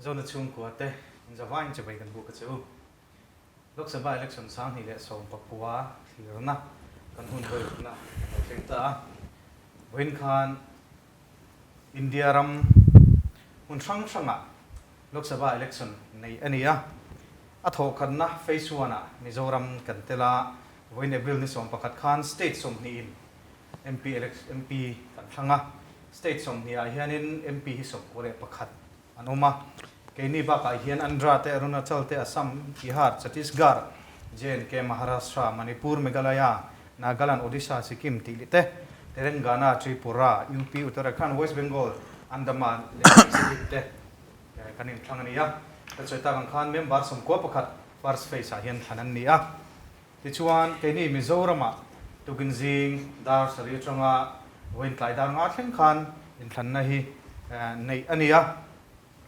Zona chhungkua te inzavain chibai kan buk a che u. Lok Sabha Election 2019 thlirna kan hun vawikhatna kan lo thleng ta a. Vawiin khan India ram hmun hrang hrangah Lok Sabha Election neih a ni a. A thawhkhatna Phase One-ah Mizoram kan tel a, vawiin April ni 11 khan State 20 in MP MP kan thlang a. State 20 ah hianin MP hi 91 an awm a. Keini bakah hian Andhra te, Arunachal te, Assam, Bihar, Chhattisgarh, J&K, Maharashtra, Manipur, Meghalaya, Nagaland, Odisha, Sikkim tih leh te, Telangana, Tripura, UP, Uttarakhand, West Bengal, Andaman leh Lakshadweep te kan inthlang a ni a. Kan sawi tak ang khan member 91 first phase ah hian thlan an ni a. Tichuan, keini Mizoramah tukin zing dar sarih atanga vawiin tlai dar nga thleng khan inthlanna hi neih a ni a.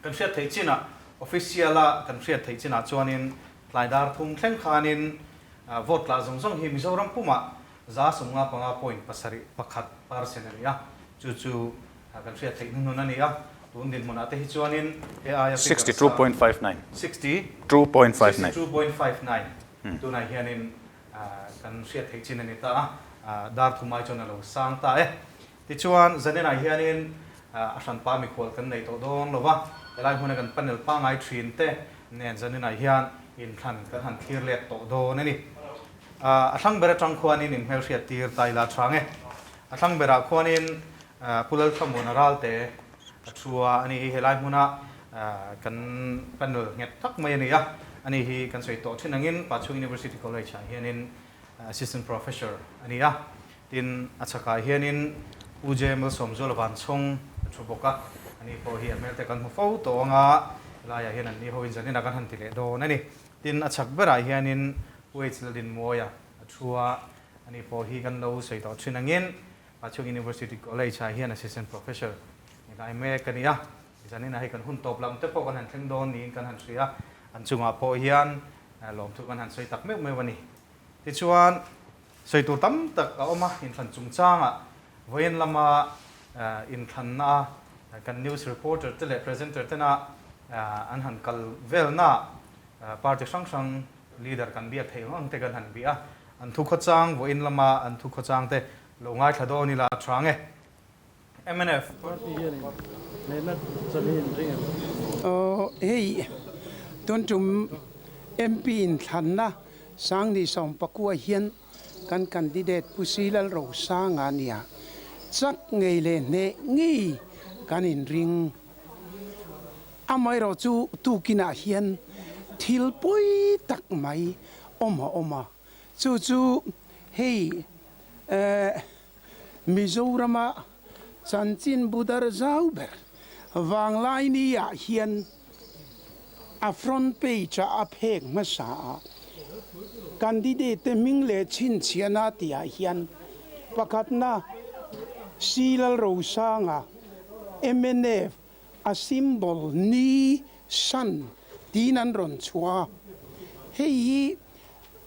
Kan hriat theih chinah, official-a kan hriat theih chinah chuanin tlai dar thum thleng khanin vote tla zawng zawng hi Mizoram pumah 55.71% a ni a. Chu chu kan hriat theih hnuhnun a ni a. Tun dinhmunah te hi chuanin he aia figure sang 62.59 tunah hianin kan hriat theih chin a ni ta a. Dar thum ai chuan a lo sang ta e. Tichuan, zaninah hianin a hranpa mikhual kan nei tawh dawn lo va, helai hmuna kan panel pangngai thin te nen zaninah hian inthlan kan han thlir let tawh dawn a ni. A thlang ber atang khuanin inhmelhriat tir ta ila chang e. A thlang berah khuanin Pu Lalthlamuana Ralte a thu a, ani hi helai hmuna kan panel nghet tak mai a ni a. Ani hi kan sawi tawh thin angin Pachhung University College ah hianin Assistant Professor a ni a. Tin, a chhakah hianin U J Malsawmzuala Vanchhawng a thu bawk a, ani pawh hi a hmelte kan hmu fo tawh ang a, helaiah hian anni hoin zanin a kan han ti leh dawn a ni. Tin, a chhak berah hianin U H Laldinmuaia a thu a, ani pawh hi kan lo sawi tawh thin angin Pachhung University College ah hian Assistant Professor ni lai mek a ni a, zaninah hei kan hun tawp lam te pawh kan han thleng dawn niin kan han hria a, an chungah pawh hian lawmthu kan han sawi tak meuh meuh a ni. Tichuan, Sawi tur tam tak a awm a, inthlan chungchangah vawiin lama inthlanna kan news reporter te leh presenter tena an han kal velna party hrang hrang leader kan biak theih ang ang te kan han bih a, an thukhawchang vawiin lama an thukhawchang te lo ngaithla dawn ila a tha nge. Mnf. Party hianin hmehna chan hi in ring em? Aw hei tun tum MP inthlanna 2019 hian kan candidate Pu Silal Rosanga nia chak ngei leh hneh ngei kan inring. Amaherawhchu tukinah hian thil pawi tak mai awm a awm a, chu chu hei eh Mizorama chanchinbu dar zau ber Vanglaini ah hian a front page ah a phek hmasa a, candidate te hming leh chhinchhiahna tih ah hian pakhatna Si Lalrosanga, mnf, a symbol ni, sun, tiin an rawn chhuah a, hei hi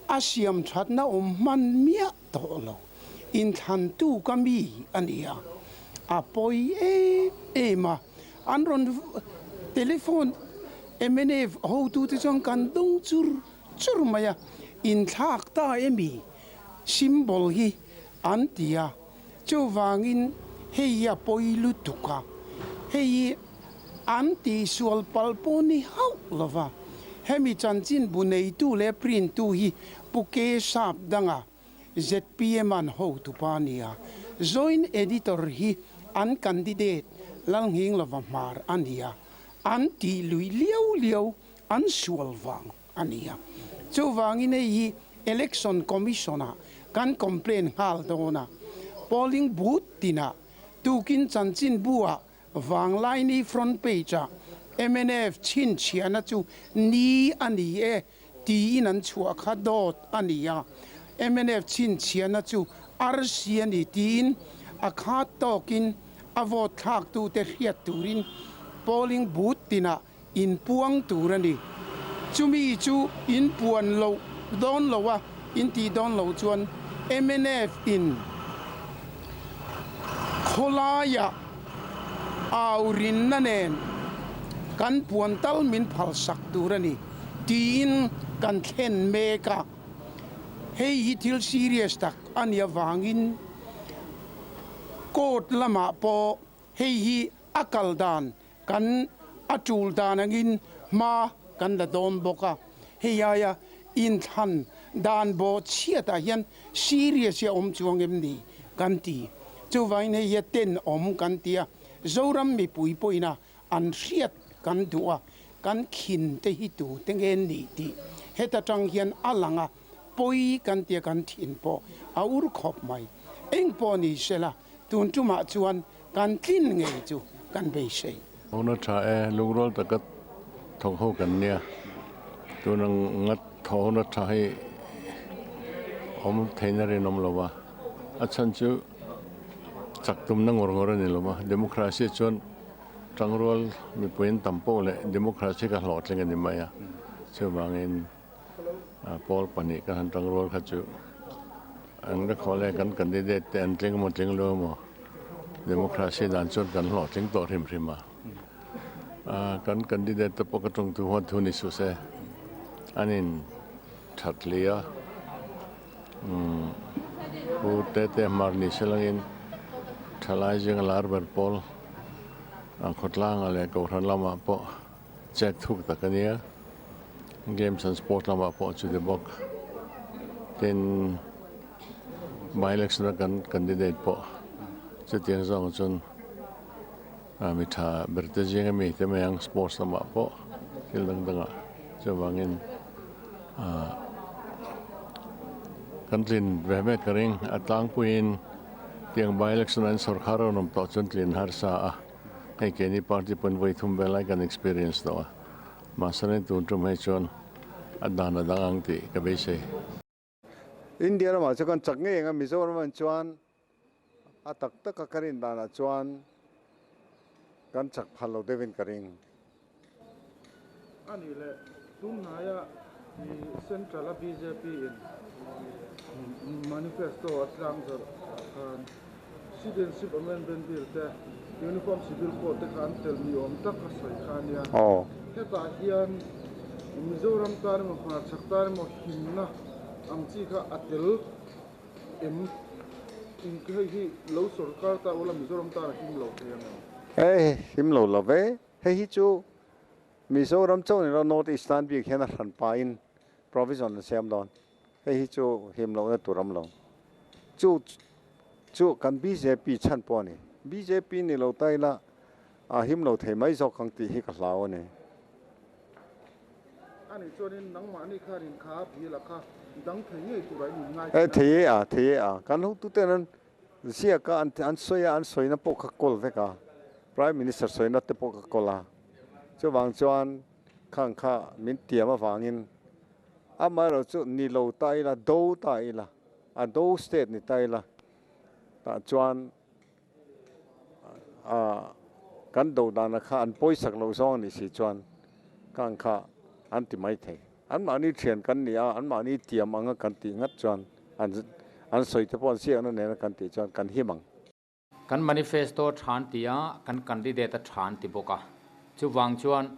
a siam thatna awm hman miah tawh lo. Inthlantu ka mi a ni a, a pawi em em a, an rawn telephone mnf hotute chuan kan dawng chur chur mai a, inthlak ta emi symbol hi an ti a, chuvangin hei hi a pawi lutuk a, hei hi an tihsual palh pawh ni hauh lo va, hemi chanchinbu neitu leh print tu hi Pu Ke Sap danga zpm an hotu pa a ni a, Joint Editor hi an candidate Lalnghinglova Hmar a ni a, an tih luih liau liau an sual vang a ni a. Chuvangin hei hi Election Commission-ah kan complain nghal dawn a, polling booth tinah tukin chanchinbu-ah Vanglaini front page-ah mnf chhinchhiahna chu ni a ni e tiin an chhuah kha dawt a ni a, mnf chhinchhiahna chu arsi a ni tiin a khat tawkin a vote thlaktute hriat turin polling booth tinah inpuang tur a ni. Chumi chu inpuan loh dawn lo a, intih dawn loh chuan mnf in khawlaiah au rinna nen kan puan tal min phalsak tur a ni tiin kan thlen mek a. Hei hi thil serious tak a nih avangin court lamah pawh hei hi a kal dan kan a tul dan angin hma kan la dawn bawk a. Hei aia inthlan dan bawh chhiatah hian serious hi a awm chuang em ni kan ti. Chuvangin hei hi a tenawm kan ti a, Zoram mipui pawhin a An hriat kan duh a, kan khin te hi tu te nge ni tih heta tang hian a lang a, pawi kan tia kan thin pawh a ur khawp mai. Eng pawh ni sela, tun tumah chuan kan tlin ngei chu kan beisei. Hona tha e, lungrual taka thawk ho kan nia. Tun ang ngat thawh hona tha hi awm theihna rinawm lo va, a chhan chu chak tumna ngawr ngawr a ni lo va, democracy chuan Tangrual mipui an tam pawh leh democracy kha hlawhtling a ni mai a, chuvangin pawl pahnih ka han tangrual kha chu an la khaw leh kan candidate te an tling emaw tling lo emaw democracy dan chuan kan hlawhtling tawh hrim hrim a, kan candidate te pawh ka tawngtu huat thu ni suh se an in that hle a, Pu Tete Hmar ni selangin thalai zinga lar ber pawl khawtlanga leh Kohhran lamah pawh chet thuk tak a nia, Games and Sports lamah pawh chuti bawk. Tin, by-election a kan candidate pawh chutiang zawng chuan mi tha ber te zinga mi te mai ang sports lamah pawh thil dang dangah chuvangin kan tlin ve mek ka ring. A tlangpuiin tiang by-election an sawrkhar rawn awm tawh chuan tlin harsa a, hei keini party pawn vawi thum vel lai kan experience tawh a, mahse tun tum hei chuan a dan a dang ang tih ka beisei. India ramah chuan kan chak ngei ang a, Mizoram ah chuan a tak taka ka rin danah chuan kan chak phal lo deuhin ka ring. A nih leh tunhnaia Central a bjp in manifesto a tlang zawrh ah khan Citizenship Amendment Bill te, Uniform Civil Code te kha an tel ni awm tak a sawi kha a nia. Hetah hian Mizoram tan emaw hmarchhak tan emaw himna ang chi kha a tel em? In hei hi lo sorkar ta ula Mizoram tan a him lo thei ang em? Hei him lo lo ve. Hei hi chu Mizoram chauh ni lo North East tan bik hian a hran pahin provision an siam dawn. Hei hi chu him lohna tur awm lo. Chu chu kan bjp chhan pawh a ni. Bjp ni lo ta ila a him lo thei mai zawk ang tih hi ka hlau a ni. A nih chuanin nangmahni kha rin kha bial a kha dang thei ngei turah in inngai thin a. Thei e a, thei e a. Kan hotuten an ziak a, an sawi a, an sawina pawh kha kawl vek a. Prime Minister sawina te pawh kha kawl a. Chuvang chuan khang kha min tiam avangin Amaherawhchu ni lo ta ila, do ta ila, a do state ni ta ila, tah chuan kan do dana kha an pawisak loh zawng a nih si chuan kang kha an ti mai thei. Anmahni thian kan ni a, anmahni tiam anga kan tih ngat chuan an sawi te pawh an siakna nena kan tih chuan kan him ang. Kan manifesto than tia kan candidate a than ti bawk a. Chuvang chuan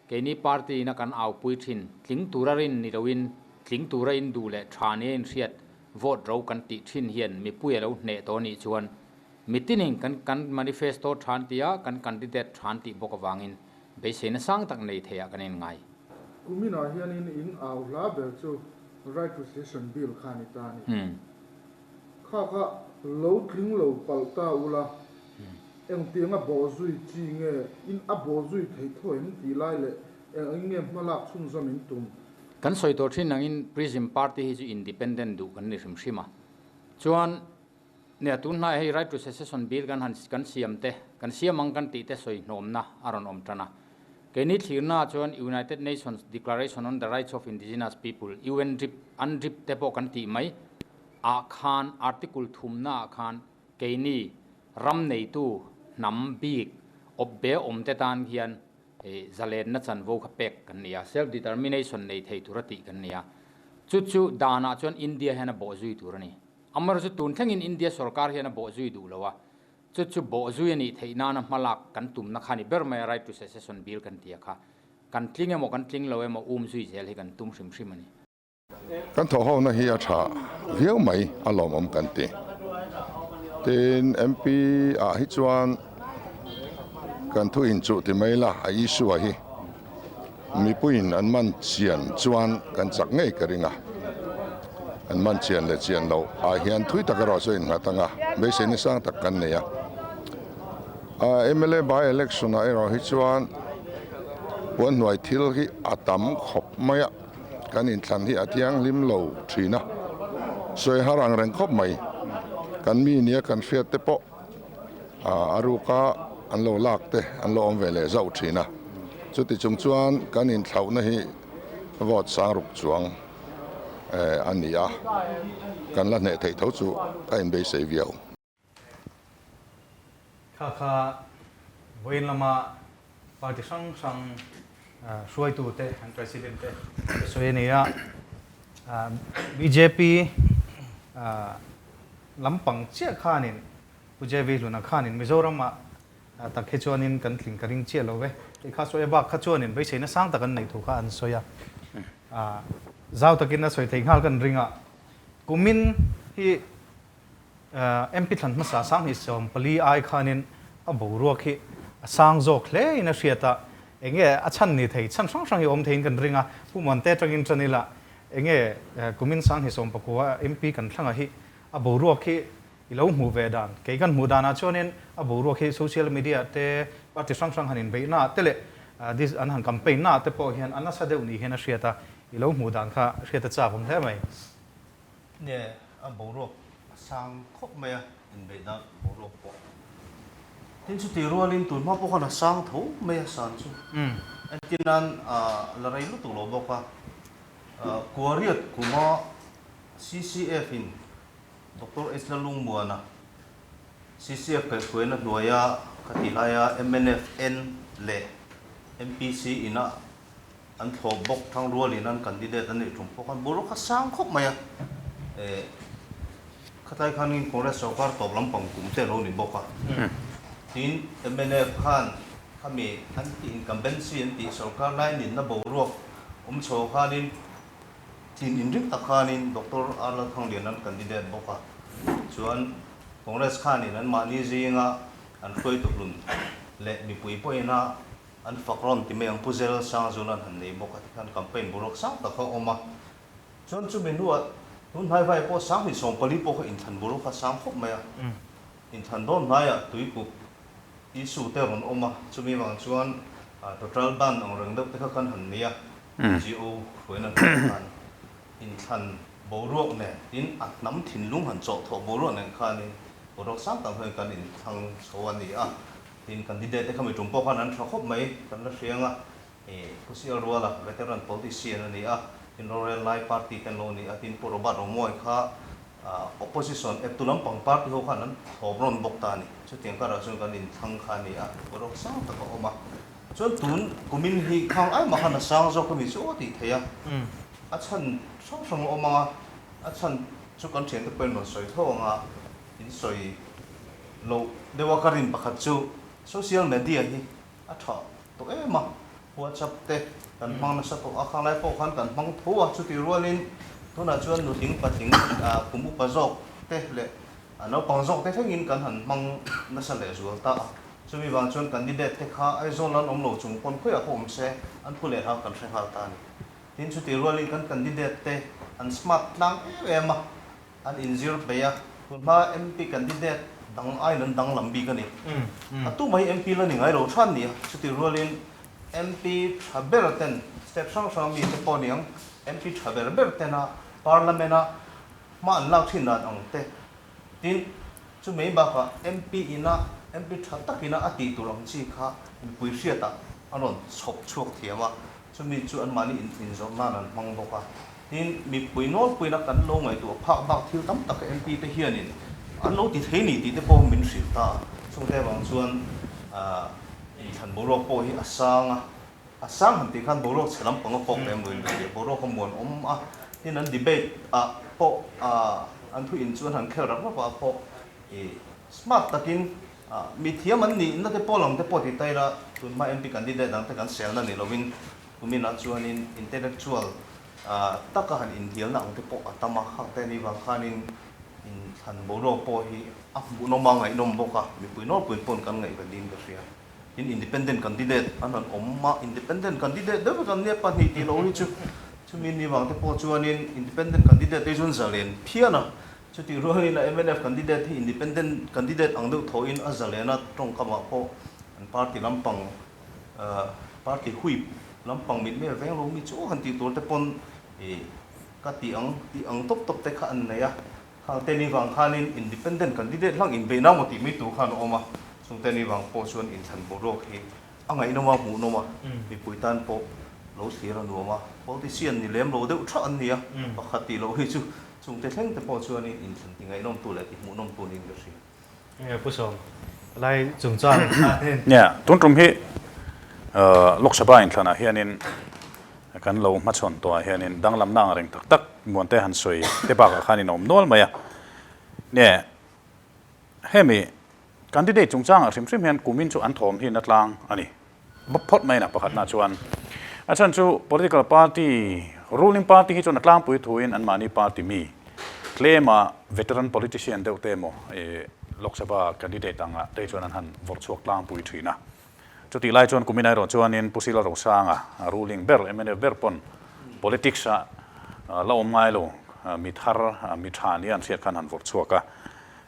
keini party ina kan aupui thin tling tura rin ni loin tling tura in duh leh tha nia inhriat vote ro kan tih thin hian mipui a lo hneh tawh anih chuan mitinin kan kan manifesto than tia kan candidate than tih bawk avangin beiseina sang tak nei theiah kan inngai. Kuminah hianin in au hla ber chu Right to Secession Bill kha a ni ta a ni. Kha kha lo tling lo palh ta ula, engtianga bawhzui chi nge in a bawhzui theih tho em tih lai leh eng ang in nge hmalak chhunzawm in tum? Kan sawi tawh thin angin Prism Party hi chu independent duh kan ni hrim hrim a, chuan nia tun hnaiah hei Right to Secession Bill kan han kan siam te, kan siam ang kan tih te sawi hnawmna a rawn awm tan a. Keini thlirnaah chuan United Nations Declaration on the Rights of Indigenous People, UNDRIP, UNDRIP te pawh kan tih mai, ah khan article thumna ah khan keini ram neitu hnam bik awp be awm te tan hian zalenna chanvo kha pek kan ni a, self determination nei thei tura tih kan ni a. Chu chu danah chuan India hian a bawhzui tur a ni. Amaherawhchu tun thlengin India sorkar hian a bawhzui duh lo a. Chu chu bawhzui a nih theih nana hmalak kan tumna kha ni ber mai a, Right to Secession Bill kan ti a kha. Kan tling emaw kan tling lo emaw um zui zel hi kan tum hrim hrim a ni. Kan thawhhona hi a tha viau mai a lawmawm kan ti. Tin, MP ah hi chuan kan thu inchuh ti mai la, a issue ah hi mipuiin an man chian chuan kan chak ngei ka ring a. An man chian leh chian loh ah hian thui tak erawh chu a innghat ang a, beiseina sang tak kan nei a. Mla by election ah erawh hi chuan puanhnuai thil hi a tam khawp mai a. Kan inthlan hi a thianghlim lo thin a, sawi har ang reng khawp mai. Kan mi nia kan hriat te pawh a ruka an lo lak te an lo awm ve leh zauh thin a. Chuti chung chuan kan inthlauhna hi vote sang ruk chuang a ni a, kan la hneh theih tho chu ka inbeisei viau. Kha kha vawiin lama party hrang hrang hruaitute an president te sawi a ni a. Bjp lampang chiah khanin Pu JV Hluna khanin Mizoram-ah tak hi chuanin kan tling ka ring chiah lo ve. Tih kha sawi a bak kha chuanin beiseina sang tak an neih thu kha an sawi a. Zau takin a sawi thei nghal kan ring a. Kumin hi MP thlan hmasa 2014 ai khanin a boruak hi a sang zawk hle in a hriat a, enge a chhan ni thei, chhan hrang hrang hi awm theiin kan ring a, Pu Muante atangin tan ila enge kumin 2019 MP kan thlanga hi a boruak hi i lo hmuh ve dan, kei kan hmuh danah chuanin a boruak hi social media te party hrang hrang han inbeihna ah te leh an han campaign na ah te pawh hian a nasa deuh ni hian a hriat a, i lo hmuh dan kha hriat a chak awm hle mai. Nge a boruak a sang khawp mai a, inbeihna boruak pawh. Tin chutih rualin tun hma pawh khan a sang tho mai a san chu. Entir nan la rei lutuk lo bawk a, Kuariat kuma CCF in Doctor H Lalungmuana CCF kaihhruaina hnuaia khatih laia MNFN leh MPC ina An thlawp bawk thang rualin an candidate an neih tum pawh khan boruak kha sang khawp mai a. Eh, khatlai khanin Congress sorkar tawp lampang kum te lo ni bawk a. Tin, mnf khan khami an tih incumbency an tih sorkar lai ninna boruak awm chho khanin thin inring tak khanin Doctor R Lalthanglian an candidate bawk a. Chuan Congress khanin anmahni zinga an hruaitu hlun leh mipui pawhina An fak rawn ti mai ang Pu Zel Sangzun an han nei bawk a tikhan campaign boruak sang tak kha a awm a. Chuan chumi hnuah tun hnai vai pawh 2014 pawh kha inthlan boruak kha sang khawp mai a. Inthlan dawn hnaiah tuikuk issue te rawn awm a, chumi vang chuan total ban ang reng deuh te kha kan han nei a, NGO hruaina hnuaiah khan inthlan boruak nen tin a hnam thinlung han chawhthawh boruak nen khanin boruak sang tak hian kan inthlang chho a ni a. Tin, candidate te kha mi tum pawh khan an tha khawp mai, kan la hriang a, ih Pu Sial Ruala veteran politician a ni a, tin rorel lai party te an lo ni a, tin Pu Robert Romoy kha opposition eptu lampang party ho khan an thlawp rawn bawk ta a ni. Chutiang karah chuan kan inthlang kha a ni a, boruak sang tak a awm a. Chuan tun kumin hi khang ai mah khan a sang zawk a mi chu aw tih theih a, a chhan hrang hrang a awm ang a, a chhan chu kan thiante pawhin rawn sawi tho ang a, in sawi Loh deuha ka rin pakhat chu social media hi a tha tawh em a, WhatsApp te kan hmang nasa tawh a, khanglai pawh khan kan hmang tho a, chutih rualin tunah chuan nutling patling kum upa zawk te leh naupang zawk te thlengin kan han hmang nasa leh zual ta a, chumi vang chuan candidate te kha Aizawl an awm lo chung pawn khawiah pawh awm se an thu leh hau kan hre nghal ta a ni. Tin, chutih rualin kan candidate te an smart tlang em em a, An inzir peih a, tunhma MP candidate dang aiin an danglam bik a ni. A tumah hi MP la ni ngai lo than ni a, chutih rualin MP tha ber ten state hrang hrang mi te pawh niang MP tha ber ber tena Parliament a hma an lak thin dan ang te tin chu mai bakah MP ina MP tha takina a tih tur ang chi kha mipui hriatah an rawn chhawp chhuak thiam a, chumi chu anmahni inzawrh nan an hmang bawk a. Tin, mipui nawlpuina kan lo ngaihtuah phak bak thil tam tak MP te hianin an lo ti thei ni tih te pawh min hrilh ta a. Chungte avang chuan inthlan boruak pawh hi a sang a, a sang han tih khan boruak chhe lampang a kawk lem loin ka hria, boruak a muan awm a. Tin, an debate ah pawh an thu in chu an han khel rap rap ah pawh smart takin. Mi thiam an nihna te pawh lang te pawh ti ta ila, tunhma MP candidate dang te kan selna ni lovin kuminah chuanin intellectual taka han inhnialna ang te pawh a tam a, khang te ni vang khanin inthlan boruak pawh hi a hmuhnawm a ngaihnawm bawk a, mipui nawlpuiin pawn kan ngaihven niin ka hria. Tin, independent candidate an han awm a, independent candidate deuh vek an nia pahnih tih loh hi chu chumi ni vang te pawh chuanin independent candidate te hi chuan zalen phian a, Chutih rualin a mnf candidate hi independent candidate ang deuh thawhin a zalena tawngkamah pawh an party lampang party huip lampang mitmel veng lo mi chu han tih tur te pawn ih ka tih ang tih ang tawp tawp te kha an nei a, khang te ni vang khanin independent candidate hlang inbeihna maw tih mai tur khan a awm a, chung te ni vang pawh chuan inthlan boruak hi a ngaihnawm a hmuhnawm a, mipui tan pawh lo thlir a nuam a, politician ni lem lo deuh thah an ni a, pakhat tih loh hi chu Chungte thleng te pawh chuanin inthlan ti ngaihnawmtu leh ti hmuhnawmtu niin ka hria. Enge Pu Sawm, lai chungchang khanin. Nia, tun tum hi Lok Sabha inthlanah hianin kan lo hmachhawn tawhah hianin danglamna ang reng tak tak Muante han sawi te bakah khan in awm nual mai a. Nia, hemi candidate chungchangah hrim hrim hian kumin chu an thawm hi na tlang a ni. Phawt mai na pakhatna chuan a chhan chu political party ruling party hi chuan a tlangpui thuin an mahni party mi tlema veteran politician deuh te emaw Lok Sabha candidate anga te chuan an han vawrh chhuak tlangpui thin a. Chutih lai chuan kumin erawh chuanin Pu Sila Rosanga ruling ber mnf ber pawn politics a la awm ngai lo mi thar mi tha nia an hriat khan han vawrh chhuak a.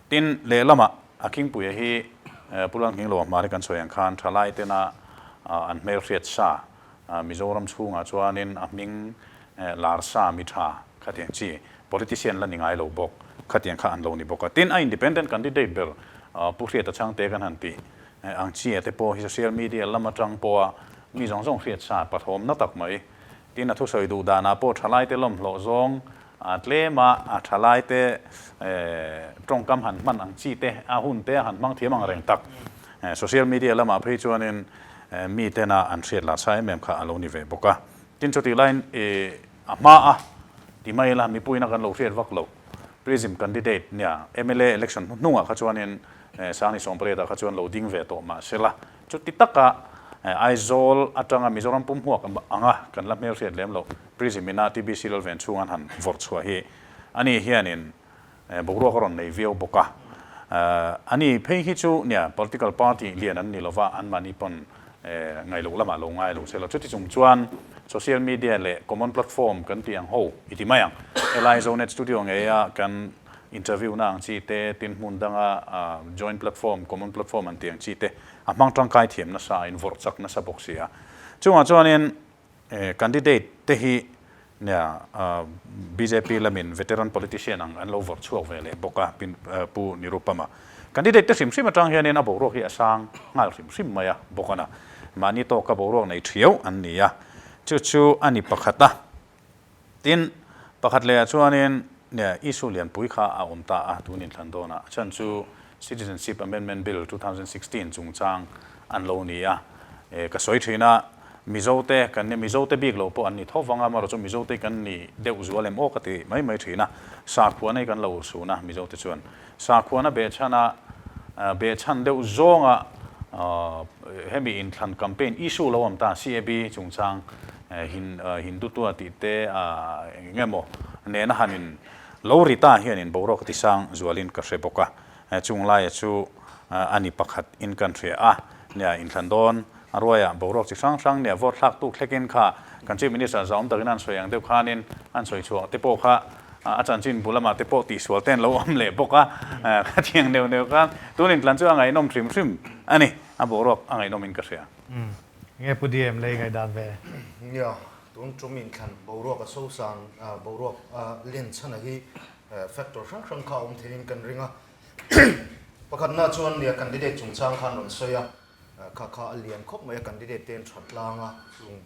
Tin, lehlamah a khingpuia hi Pu Lalnghingloa hmar hi kan sawi ang khan thalai tena an hmelhriat sa, Mizoram chhungah chuanin a hming lar sa mi tha khatiang chi politician la ni ngai lo bawk khatiang kha an lo ni bawk a. Tin, a independent candidate ber Pu Hriata Chhangte kan han tih ang chi te pawh hi social media lam atang pawha mi zawng zawng hriat sa pathawmna tak mai. Tin, a thusawi duh danah pawh thalaite lawmhlawh zawng A tlem a, a thalaite tawngkam han hman ang chi te, a hun te a han hmang thiam ang reng tak. Social media lamah phei chuanin mi tena an hriat lah sa em em kha a lo ni ve bawk a. Tin chutih laiin a hma a ti mai ila mipuiin a kan lo hriat vak loh Prism candidate nia mla election hnuhnungah kha chuanin Sangni Sawmpariatah kha chuan lo ding ve tawh mah sela Chuti taka Aizawl atanga Mizoram pum huak anga kan la hmelhriat lem loh Prism ina TBC Lalven chhung an han vawrh chhuah hi ani hianin boruak a rawn nei viau bawk a. Ani phei hi chu nia political party lian an ni lova anmahni pawn ngaihloh lamah lo ngai lo se la. Chuti chung chuan social media leh common platform kan tih ang ho i ti mai ang. Helai Zonet studio ngeia kan Interview na ang chi te, tin hmun danga joint platform, common platform an tih ang chi te a hmang tangkai thiam nasa a, invawrh chak nasa bawk si a. Chungah chuanin candidate te hi nia bjp lamin veteran politician ang an lo vawrh chhuak ve leh bawk a, Pu Nirupama. Candidate te hrim hrim atang hianin a boruak hi a sang nghal hrim hrim mai a bawk a na. Mahni tawka boruak nei thiau an ni a, chu chu a ni pakhat a. Tin, pakhat lehah chuanin issue lianpui kha a awm ta a, tun inthlan dawnah. A chhan chu Citizenship Amendment Bill 2016 chungchang an lo ni a. Ka sawi thin a, Mizote kan nia, Mizote bik lo pawh an ni tho vang a, amaherawhchu Mizote kan ni deuh zual em aw ka ti mai mai thin a. Sakhuana hi kan lo urhsun a, Mizote chuan. Sakhuana behchhana behchhan deuh zawnga hemi inthlan campaign issue lo awm ta, CAB chungchang Hindutua tih te eng emaw nena han in lo ri ta hianin boruak a ti sang zualin ka hre bawk a, chung laia chu a ni pakhat in kan hria a, nia inthlan dawn a ruaiah boruak chi hrang hrang nia vote thlak tuk thlekin kha kan Chief Minister zahawm takin an sawi ang deuh khanin an sawi chhuah te pawh kha a chanchin bul lamah te pawh tihsual te an lo awm leh bawk a, khatiang neuh neuh khan tun inthlan chu a ngaihnawm hrim hrim a ni, a boruak a ngaihnawmin ka hria. Nge Pu DM lei ngaihdan ve? Nia, tun tum inthlan boruak a sosan boruak a len chhana hi factor hrang hrang kha a awm theiin kan ring a. Pakhatna chuan nia candidate chungchang khan rawn sawi a, kha kha a lian khawp mai a candidate te an that tlang a, chung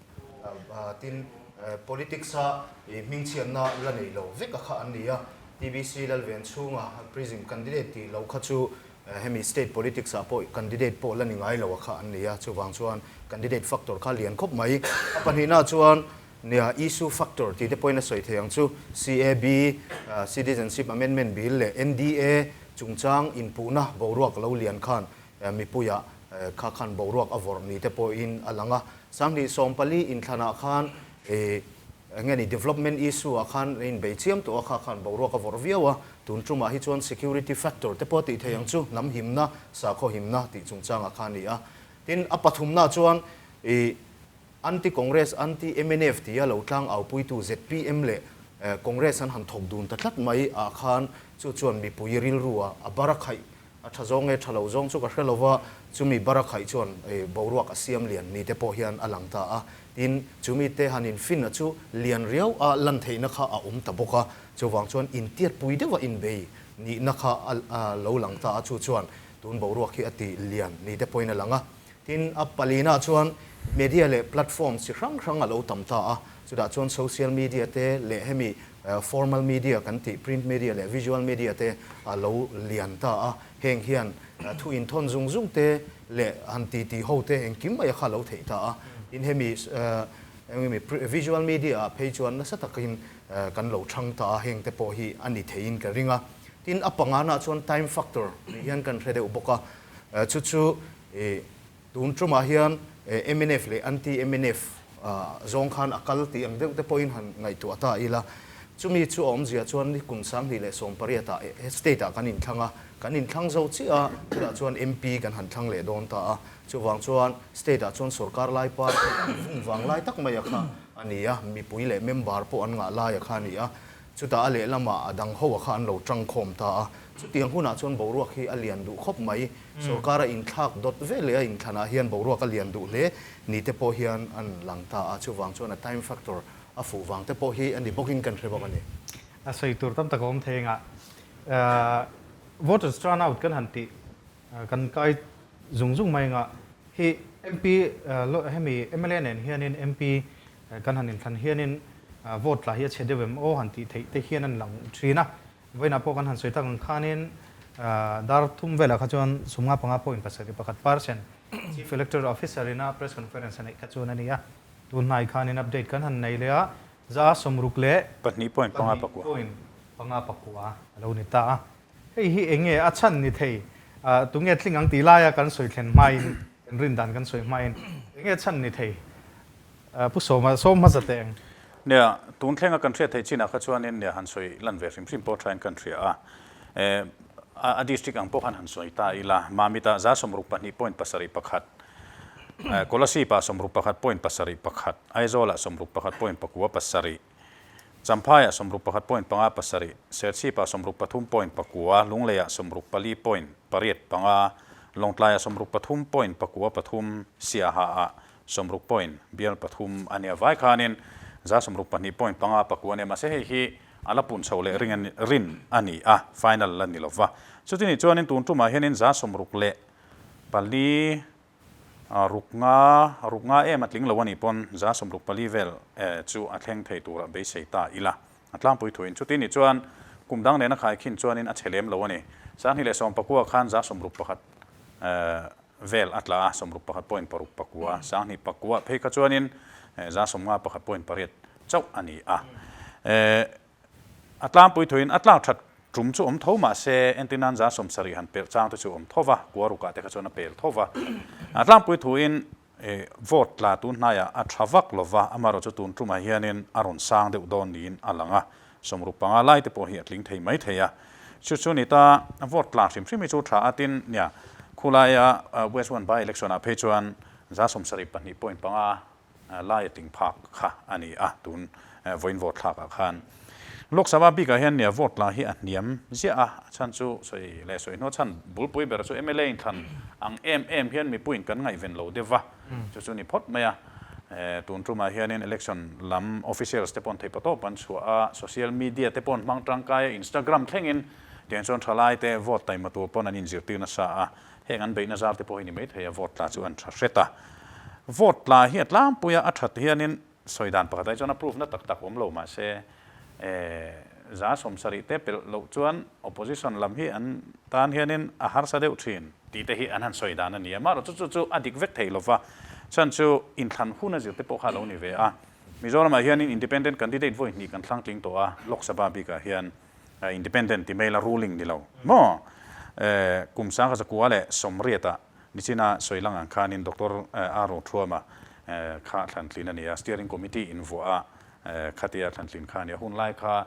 tin politics a hmingchhiatna la nei lo vek a kha an ni a. TBC Lalven chhunga Prism candidate tih lo kha chu Hemi state politics ah pawh candidate pawh la ni ngai lo a kha an ni a, chuvang chuan candidate factor kha lian khawp mai. A pahnihna chuan nia issue factor tih te pawhin a sawi thei ang chu, CAB, Citizenship Amendment Bill leh NDA chungchang inpuhna boruak lo lian khan mipuiah kha khan boruak a vawrh ni te pawhin a lang a. 2014 inthlanah khan eng nge ni development issue ah khan a inbei chiam tawh a, kha khan boruak a vawrh viau a. Tun tumah hi chuan security factor te pawh tih thei ang chu, hnam himna, sakhaw himna tih chungchangah khan a ni a. Tin, a pathumna chuan ih Anti-Congress, Anti-MNF tia lo tlang aupuitu zpm leh Congress an han thawk dun ta tlat mai ah khan chu chuan mipui rilru ah a bar a khaih a tha zawng nge tha lo zawng chu ka hre lo va, chumi bar a khaih chuan boruak a siam lian ni te pawh hian a lang ta a. Tin, chumi te han infin a chu lian riau a lan theihna kha a awm ta bawk a, chuvang chuan intiatpui deuha inbei nihna kha a lo lang ta a, chu chuan tun boruak hi a ti lian ni te pawhin a lang a. Tin, a palina chuan media leh platform chi hrang hrang a lo tam ta a, chutah chuan social media te leh hemi formal media kan tih print media leh visual media te a lo lian ta a, heng hian thu inthawn zung zung te leh han ti ti ho te engkim mai a kha lo theih ta a. Tin, hemi engemi visual media ah phei chuan nasa takin kan lo chhang ta a, heng te pawh hi a ni theiin ka ring a. Tin, a pangana chuan time factor nih hian kan hre deuh bawk a, chu chu I tun tumah hian mnf leh anti-mnf zawng khan a kal tih ang deuh te pawhin han ngaihtuah ta ila. Chumi chu a awmzia chuan ni kum 2018 ah state ah kan inthlang a, kan inthlang zo chiah a, chutah chuan MP kan han thlang leh dawn ta a. Chuvang chuan state ah chuan sorkar lai party an vung vang lai tak mai a kha a ni a, mipui leh member pawh an ngah lai a kha a ni a. Chutah a lehlamah a dang ho a kha an lo tangkhawm ta a. Chutiang hunah chuan boruak hi a lian duh khawp mai. Sorkar a inthlak dawt ve leh a inthlanah hian boruak a lian duh hle ni te pawh hian an lang ta a, chuvang chuan a time factor a fuh vang te pawh hi a ni bawkin kan hre bawk a ni. A sawi tur tam tak a awm thei engah voters turnout kan han tih kan kai zung zung mai engah hi MP hemi mla nen hianin MP kan han inthlan hianin vote tla hi a chhe deuh em aw han tih theih te hian an lang thin a. Vawiinah pawh kan han sawi tak ang khanin dar thum velah kha chuan sumnga panga point pasarih pakhat percent Chief Electoral Officer ina press conference a neih kha chuan a ni a. Tun hnai khanin update kan han nei leh a, za sawmruk leh pahnih point panga pakua. Point panga pakua a lo ni ta a. Hei hi eng nge a chhan ni thei? Tunge tling ang tih laia kan sawi thlen hmain, kan rin dan kan sawi hmain eng nge chhan ni thei? Pu Sawma, sawm hmasa teh ang. Nia, tun thlenga kan hriat theih chinah kha chuanin nia han sawi lan ve hrim hrim pawh thain kan hria a. A district ang pawh khan han sawi ta ila, Mamita 61 point pasarih pakhat, Kolasib-ah 61 point pasarih pakhat, Aizawl-ah 61 point pakua pasarih, Champhai-ah 61 point panga pasarih, Serchhip-ah 63 point pakua, Lunglei-ah 64 point pariat panga, Lawngtlai-ah 63 point pakua pathum, Siaha-ah 60 point bial pathum a nia vai khanin 62 point panga pakua a nia mahse hei hi a la pun chho leh ring a rin a ni a final la ni lova chuti nih chuanin tun tumah hianin 64 ruk nga ruk nga em a tling lo a nih pawn 64 vel chu a thleng thei tura beisei ta ila a tlangpui thuin chuti nih chuan kum dang nena khaikhin chuanin a chhe lem lo a ni 2019 khan 61 vel a tla a, 61 point paruk pakua, 2009 phei kha chuanin 51 point pariat chauh a ni a. A tlangpui thuin a tlak that tum chu awm tho mah se, entirnan 70 han pelh chang te chu awm tho va, kua rukah te kha chuan a pel tho va. A tlangpui thuin vote tla tun hnaiah a tha vak lo va, amaherawhchu chu tun tumah hianin a rawn sang deuh dawn niin a lang a. 65 lai te pawh hi a tling thei mai thei a. Chu chu ni ta, vote tla hrim hrim hi chu tha a tin nia, khulaia West One by election ah phei chuan 72 point panga lai a tling phak kha a ni a, tun vawiin vote thlak ah khan. Lok Sabha bik ah hian nia vote tla hi a hniam ziah a, a chhan chu sawi leh sawi hnuah chhan bulpui ber chu mla inthlan ang em em hian mipuiin kan ngaihven lo deuh va. Chu chu ni phawt mai a, tun tumah hianin election lam officials te paw'n theih tawp an chhuah a, social media te paw'n hmang tangkai a, Instagram thlengin tiang chuan thalai te vote taima tur paw'n an inzirtir nasa a, heng an beihna zar te pawh hi ni maithei a, vote tla chu an tha hret a. Vote tla hi a tlangpui a, a that hianin sawi dan pakhat ai chuan a proof na tak tak awm lo mahse 70% te pelh loh chuan opposition lam hi an tan hianin a harsa deuh thin tih te hi an han sawi dan a ni a. Amaherawh chu chu chu a dik vek thei lova, chhan chu inthlan hun a zir te pawh kha a lo ni ve a. Mizoramah hianin independent candidate vawi hnih kan thlang tling tawh a, Lok Sabha bikah hian independent ti maila ruling ni lo maw? Kum 1980-ah. Nichina sawi lang ang khanin Doctor A Rothuama kha thlantlin a ni a, Steering Committee invuah a khatia thlantlin kha a ni a. Hun lai kha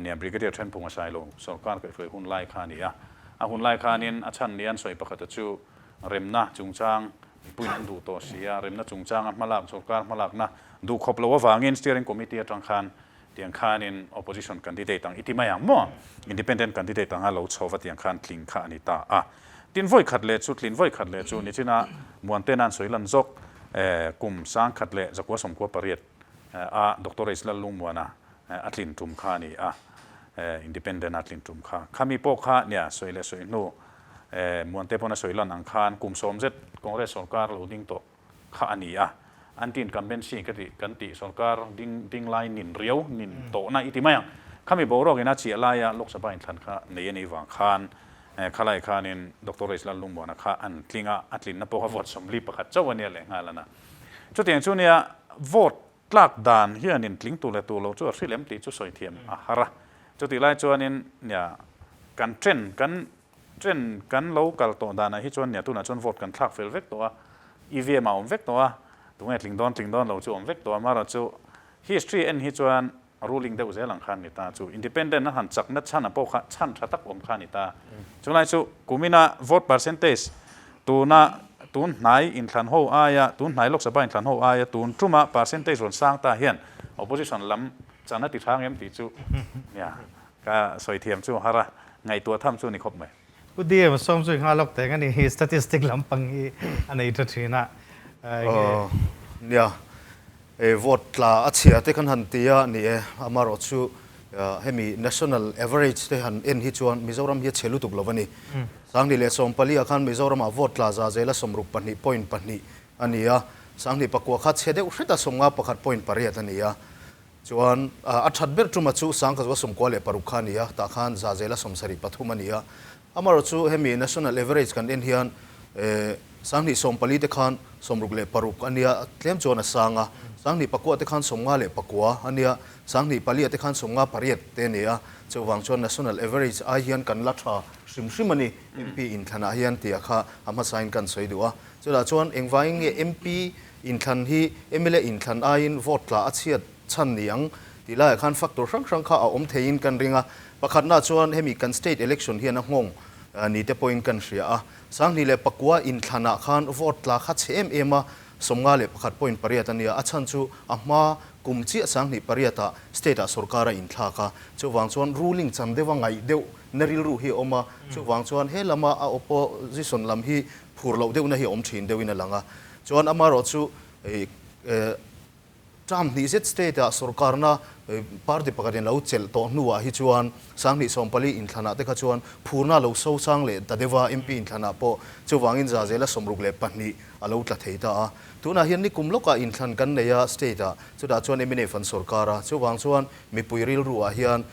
nia Brigadier Thenphunga Sailo sorkar kaihhruai hun lai kha a ni a. A hun lai khanin a chhan nia an sawi pakhata chu remna chungchang mipuiin an duh tawh si a, remna chungchanga hmalak sorkar hmalakna duh khawp lo avangin Steering Committee atang khan Tiang khanin opposition candidate ang i ti mai ang maw? Independent candidate anga lo chho va tiang khan tling kha a ni ta a. Tin vawi khat leh chu, tlin vawi khat leh chu nichina Muanten an sawi lan zawk kum 1000 leh 98 a Doctor H Lallungmuana a tlin tum kha a ni a, independent a tlin tum kha. Khami pawh kha nia sawi leh sawi hnu Muante pawn a sawi lan ang khan kum 10 zet Congress sorkar lo ding tawh kha a ni a, anti-incumbency ka tih kan tih sorkar ding ding lai nin riau nin tawhna i ti mai ang. Khami boruak ina chiah laia Lok Sabha inthlan kha nei a nih vang khan khalai khanin Doctor Race Lallungmuana kha an tling a, a tlinna pawh kha vote 41 chauh a nia lehnghal a na. Chutiang chu nia vote tlak dan hianin tling tur leh tur lo chu a hrilh em tih chu sawi thiam a har a. Chutih lai chuanin nia kan trend kan Trend kan lo kal tawh danah hi chuan nia tunah chuan vote kan thlak fel vek tawh a, EVM ah awm vek tawh a, tunge tling dawn tling dawn lo chu awm vek tawh a, amaherawh chu history en hi chuan ruling deuh zel ang khan ni ta chu independent a han chakna chhan a pawh kha chhan tha tak awm kha ni ta. Chulai chu kumina vote percentage tuna tun hnai inthlan ho aia tun hnai Lok Sabha inthlan ho aia tun tuma percentage rawn sang ta hian opposition lam chan a ti tha ngem tih chu nia Ka sawi thiam chu har a, ngaihtuah tham chu ni khawp mai. Pu DM sawm chu i nghal lawk teng a ni hi, statistic lampang hi a nei tha thin a. Aw nia, e vote tla a chhia te kan han ti a ni e, amaherawh chu hemi national average te han en hi chuan Mizoram hi a chhe lutuk lo a ni. 2014 ah khan Mizoramah vote tla za zela 62.2 a ni a, 2009 kha chhe deuh hret a 51.8 a ni a. Chuan, a that ber tuma chu 1996 kha a ni a, tah khan zahzela 73 a ni a. Amaherawh chu hemi national average kan en hian 2014 te khan 66 a nia, tlem chuan a sang a. 2009 te khan 59 a nia, 2004 te khan 58 te a ni a. Chuvang chuan national average ai hian kan la tha hrim hrim a ni, MP inthlanah hian tia kha a hmasain kan sawi duh a. Chutah chuan engvangin nge MP Inthlan hi mla inthlan aiin vote tla a chhiat chhan ni ang tih laiah khan factor hrang hrang kha a awm theiin kan ring a. Pakhatna chuan hemi kan state election hian a nghawng ni te pawhin kan hria a. 2009 inthlanah khan vote tla kha chhe em em a, 51.8 a nia. A chhan chu a hma kum chiah 2008 ah state ah sorkar a inthlak a. Chuvang chuan ruling chan deuha ngaih deuh na rilru hi a awm a. Chuvang chuan he lama a opposition lam hi phur loh deuhna hi a awm thin deuhin a lang a. Chuan amaherawh chu term hnih zet state ah sorkarna party pakhatin lo chelh tawh hnuah hi chuan 2014 inthlanah te kha chuan phurna lo so sang leh ta deuh a, MP inthlanah pawh chuvangin zahzela 62 a lo tla thei ta a. Tunah hian nikum lawkah inthlan kan nei a state ah, chutah chuan mnf an sorkar a, chuvang chuan mipui rilru ah hian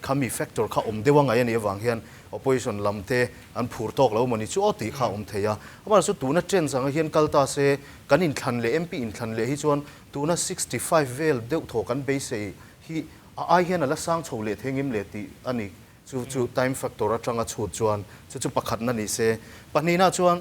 khami factor kha awm deuh a ngaih a nih avang hian opposition lam te an phur tawk lo mawni chu aw tih kha a awm thei a. Amaherawhchu chu tuna trends anga hian kal ta se, kan inthlan leh MP inthlan leh hi chuan tuna 65 vel deuh thaw kan beisei hi a ai hian a la sang chho leh thei ngim leh tih a ni. Chu chu time factor atanga chhut chuan chu chu pakhatna ni se. Pahnihna chuan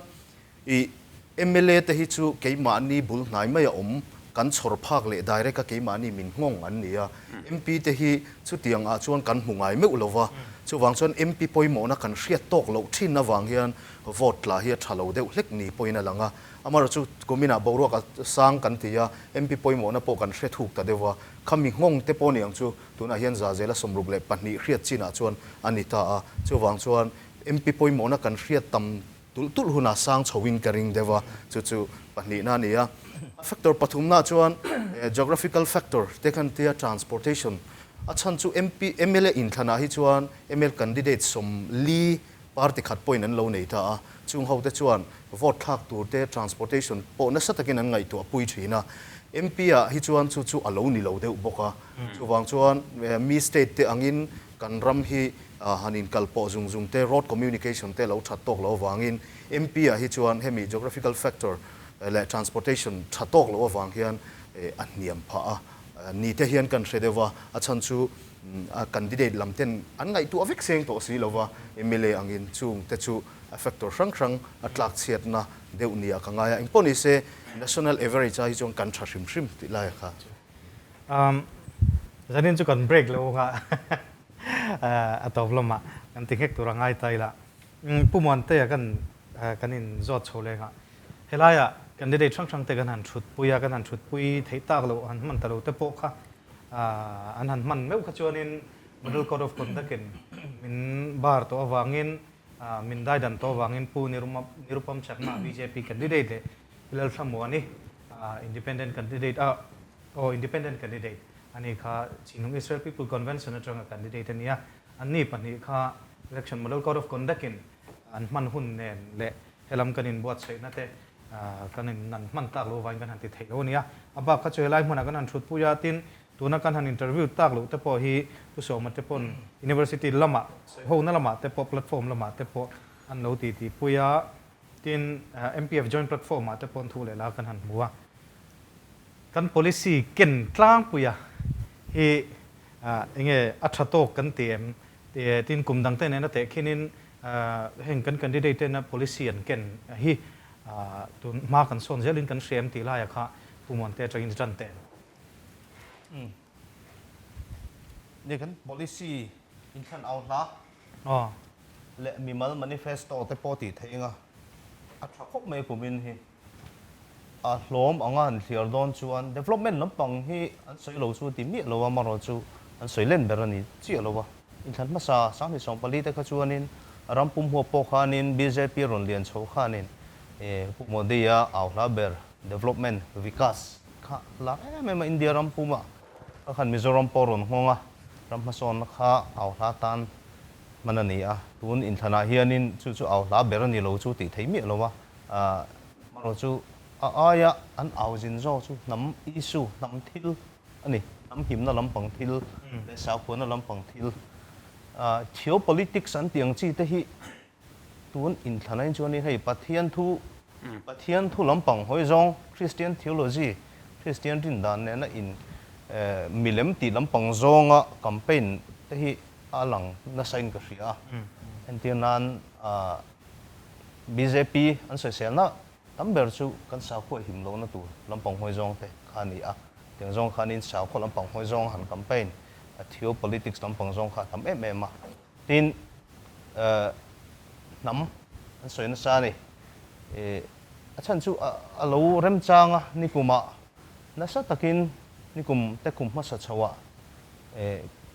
I mla te hi chu keimahni bul hnai mai a awm, kan chhawr phak leh direct a keimahni min nghawng an ni a. MP te hi chutiang ah chuan kan hmu ngai meuh lo va, chuvang chuan MP pawimawhna kan hriat tawk loh thin avang hian vote tla hi a tha lo deuh hlek ni pawhin a lang a. Amaherawhchu chu kuminah boruak a sang kan ti a, MP pawimawhna pawh kan hre thuk ta deuh va, khami nghawng te pawh ni ang chu tunah hian zahzela 62 hriat chinah chuan a ni ta a, chuvang chuan MP pawimawhna kan hriat tam Tulh tulh hunah sang chhoin ka ring deuh a, chu chu pahnihna a ni a. Factor pathumna chuan geographical factor te khan tia transportation a chhan chu MP, mla inthlanah hi chuan ml candidate 40 party khat pawhin an lo nei ta a, chung ho te chuan vote thlak tur te transportation pawh nasa takin an ngaihtuah pui thin a. MP ah hi chuan chu chu a lo ni lo deuh bawk a, chuvang chuan mi state te angin kan ram hi han inkal pawh zung zung te, road communication te lo that tawk loh avangin MP ah hi chuan hemi geographical factor leh transportation tha tawk loh avang hian a hniam phah a ni te hian kan hre deuh a, a chhan chu a candidate lam ten an ngaihtuah vek seng tawh si lova mla angin chung te chu. A factor hrang hrang a tlak chhiatna deuh nia ka ngai a. Engpawh ni se national average ah hi chuan kan tha hrim hrim tih lai a kha. Um, zanin chu kan break lo anga a tawp lamah kan ti nghek tur a ngai ta ila. Pu Muantea kan kan in zawt chho leng a, helaiah candidate hrang hrang te kan han thut pui a, kan han thut pui theih tak loh han hman ta lo te pawh kha an han hman meuh kha chuanin Model Code of Conduct in min bar tawh avangin min daidan tawh avangin Pu Nirupam Chakma bjp candidate leh Pi Lalthlamuani independent candidate a aw independent candidate ani kha Chinung Israel People Convention atanga candidate a nia. Anni pahnih kha Election Model Code of Conduct in an hman hun nen leh helam kan inbuatsaihna te kan in an hman tak loh avangin kan han ti theih lo a nia. A bak kha chu helai hmunah kan han thutpui a, tin tuna kan han interview tak loh te pawh hi Pu Sawma te pawn University lamah sawihona lamah te pawh platform lamah te pawh an lo ti tihpui a, tin MPF joint platform ah te pawn thu leh la kan han hmu a. Kan policy ken tlangpui a hi enge a tha tawk kan ti em? Tin kum dang te nena tehkhinin heng kan candidate tena policy an ken hi tun hma kan sawn zelin kan hria em tih laia kha Pu Muante atangin tan teh. Ni kan policy inthlan au hla leh mimal manifesto te pawh tih theih anga a tha khawp mai kumin hi. A hlawm anga an thliar dawn chuan development lampang hi an sawi lo chu ti miah lo a, amaherawh chu an sawi len ber a ni chiah lo a. Inthlan hmasa 2014 te kha chuanin ram pum huap pawh khanin bjp rawn lian chho khanin Pu Modi-a au hla ber development, Vikas, kha lar em em a, India ram pumah kha khan Mizoram pawh rawn nghawng a, ram hmasawnna kha au hla tan hman a ni a. Tun inthlanah hianin chu chu au hla ber a ni lo chu tih theih miah lo a. Amaherawh chu a aia an au zin zawk chu hnam issue, hnam thil a ni. Hnam himna lampang thil leh sakhuana lampang thil. Theopolitics an tih ang chi te hi tun inthlan ain chuanin hei Pathian thu, Pathian thu lampang hawi zawng, Christian theology, Christian rindan nena in milem tih lampang zawnga campaign te hi a lang nasa in ka hria a. Entir nan Bjp an sawiselna tam ber chu kan sakhua him lohna tur lampang hawi zawng te kha a ni a, tiang zawng khanin sakhua lampang hawi zawng han campaign a theo politics lampang zawng kha a tam em em a. Tin, hnam an sawi nasa a ni. A chhan chu a lo remchang a, nikumah nasa takin nikum te kum hmasa chhoah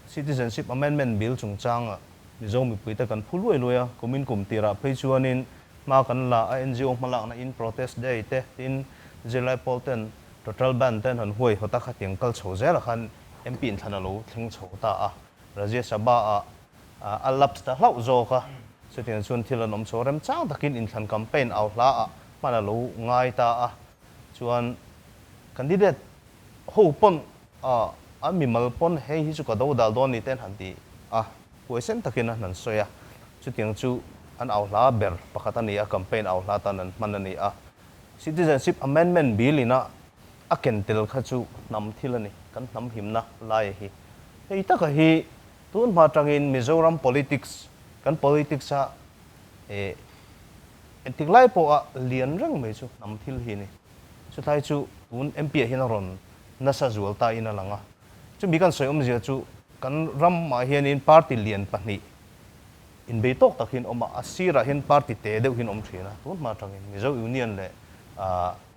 Citizenship Amendment Bill chungchanga Mizo mipuite kan phu luai luai a, kumin kum tirah phei chuanin hma kan la a, NGO hmalakna in protest day te tin zirlai pawl ten total ban ten han huai hawt a, khatiang kal chho zelah khan MP inthlan a lo thleng chho ta a, Rajya Sabha ah a lapse ta hlauh zawk a, chutiang chuan thil an awm chho remchang takin inthlan campaign au hla ah hman a lo ngai ta a, chuan candidate ho pawn a mimal pawn hei hi chu ka do dal dawn ni te an han ti a, huaisen takin an han sawi a, chutiang chu an au hla ber pakhat a ni a, campaign au hla tan an hman a ni a. Citizenship Amendment Bill ina a ken tel kha chu hnam thil a ni, kan hnam himna laia hi. Hei taka hi tun hma atangin Mizoram politics, kan politics a engtik lai pawha lian reng mai chu hnam thil hi a ni. Chutlai chu tun MP ah hian a rawn nasa zual ta in a lang a. Chumi kan sawi awmzia chu kan ramah hianin party lian pahnih inbei tawk tak hian awm a, a sirah hian party te deuh hian awm thin a. Tun hma atangin Mizo Union leh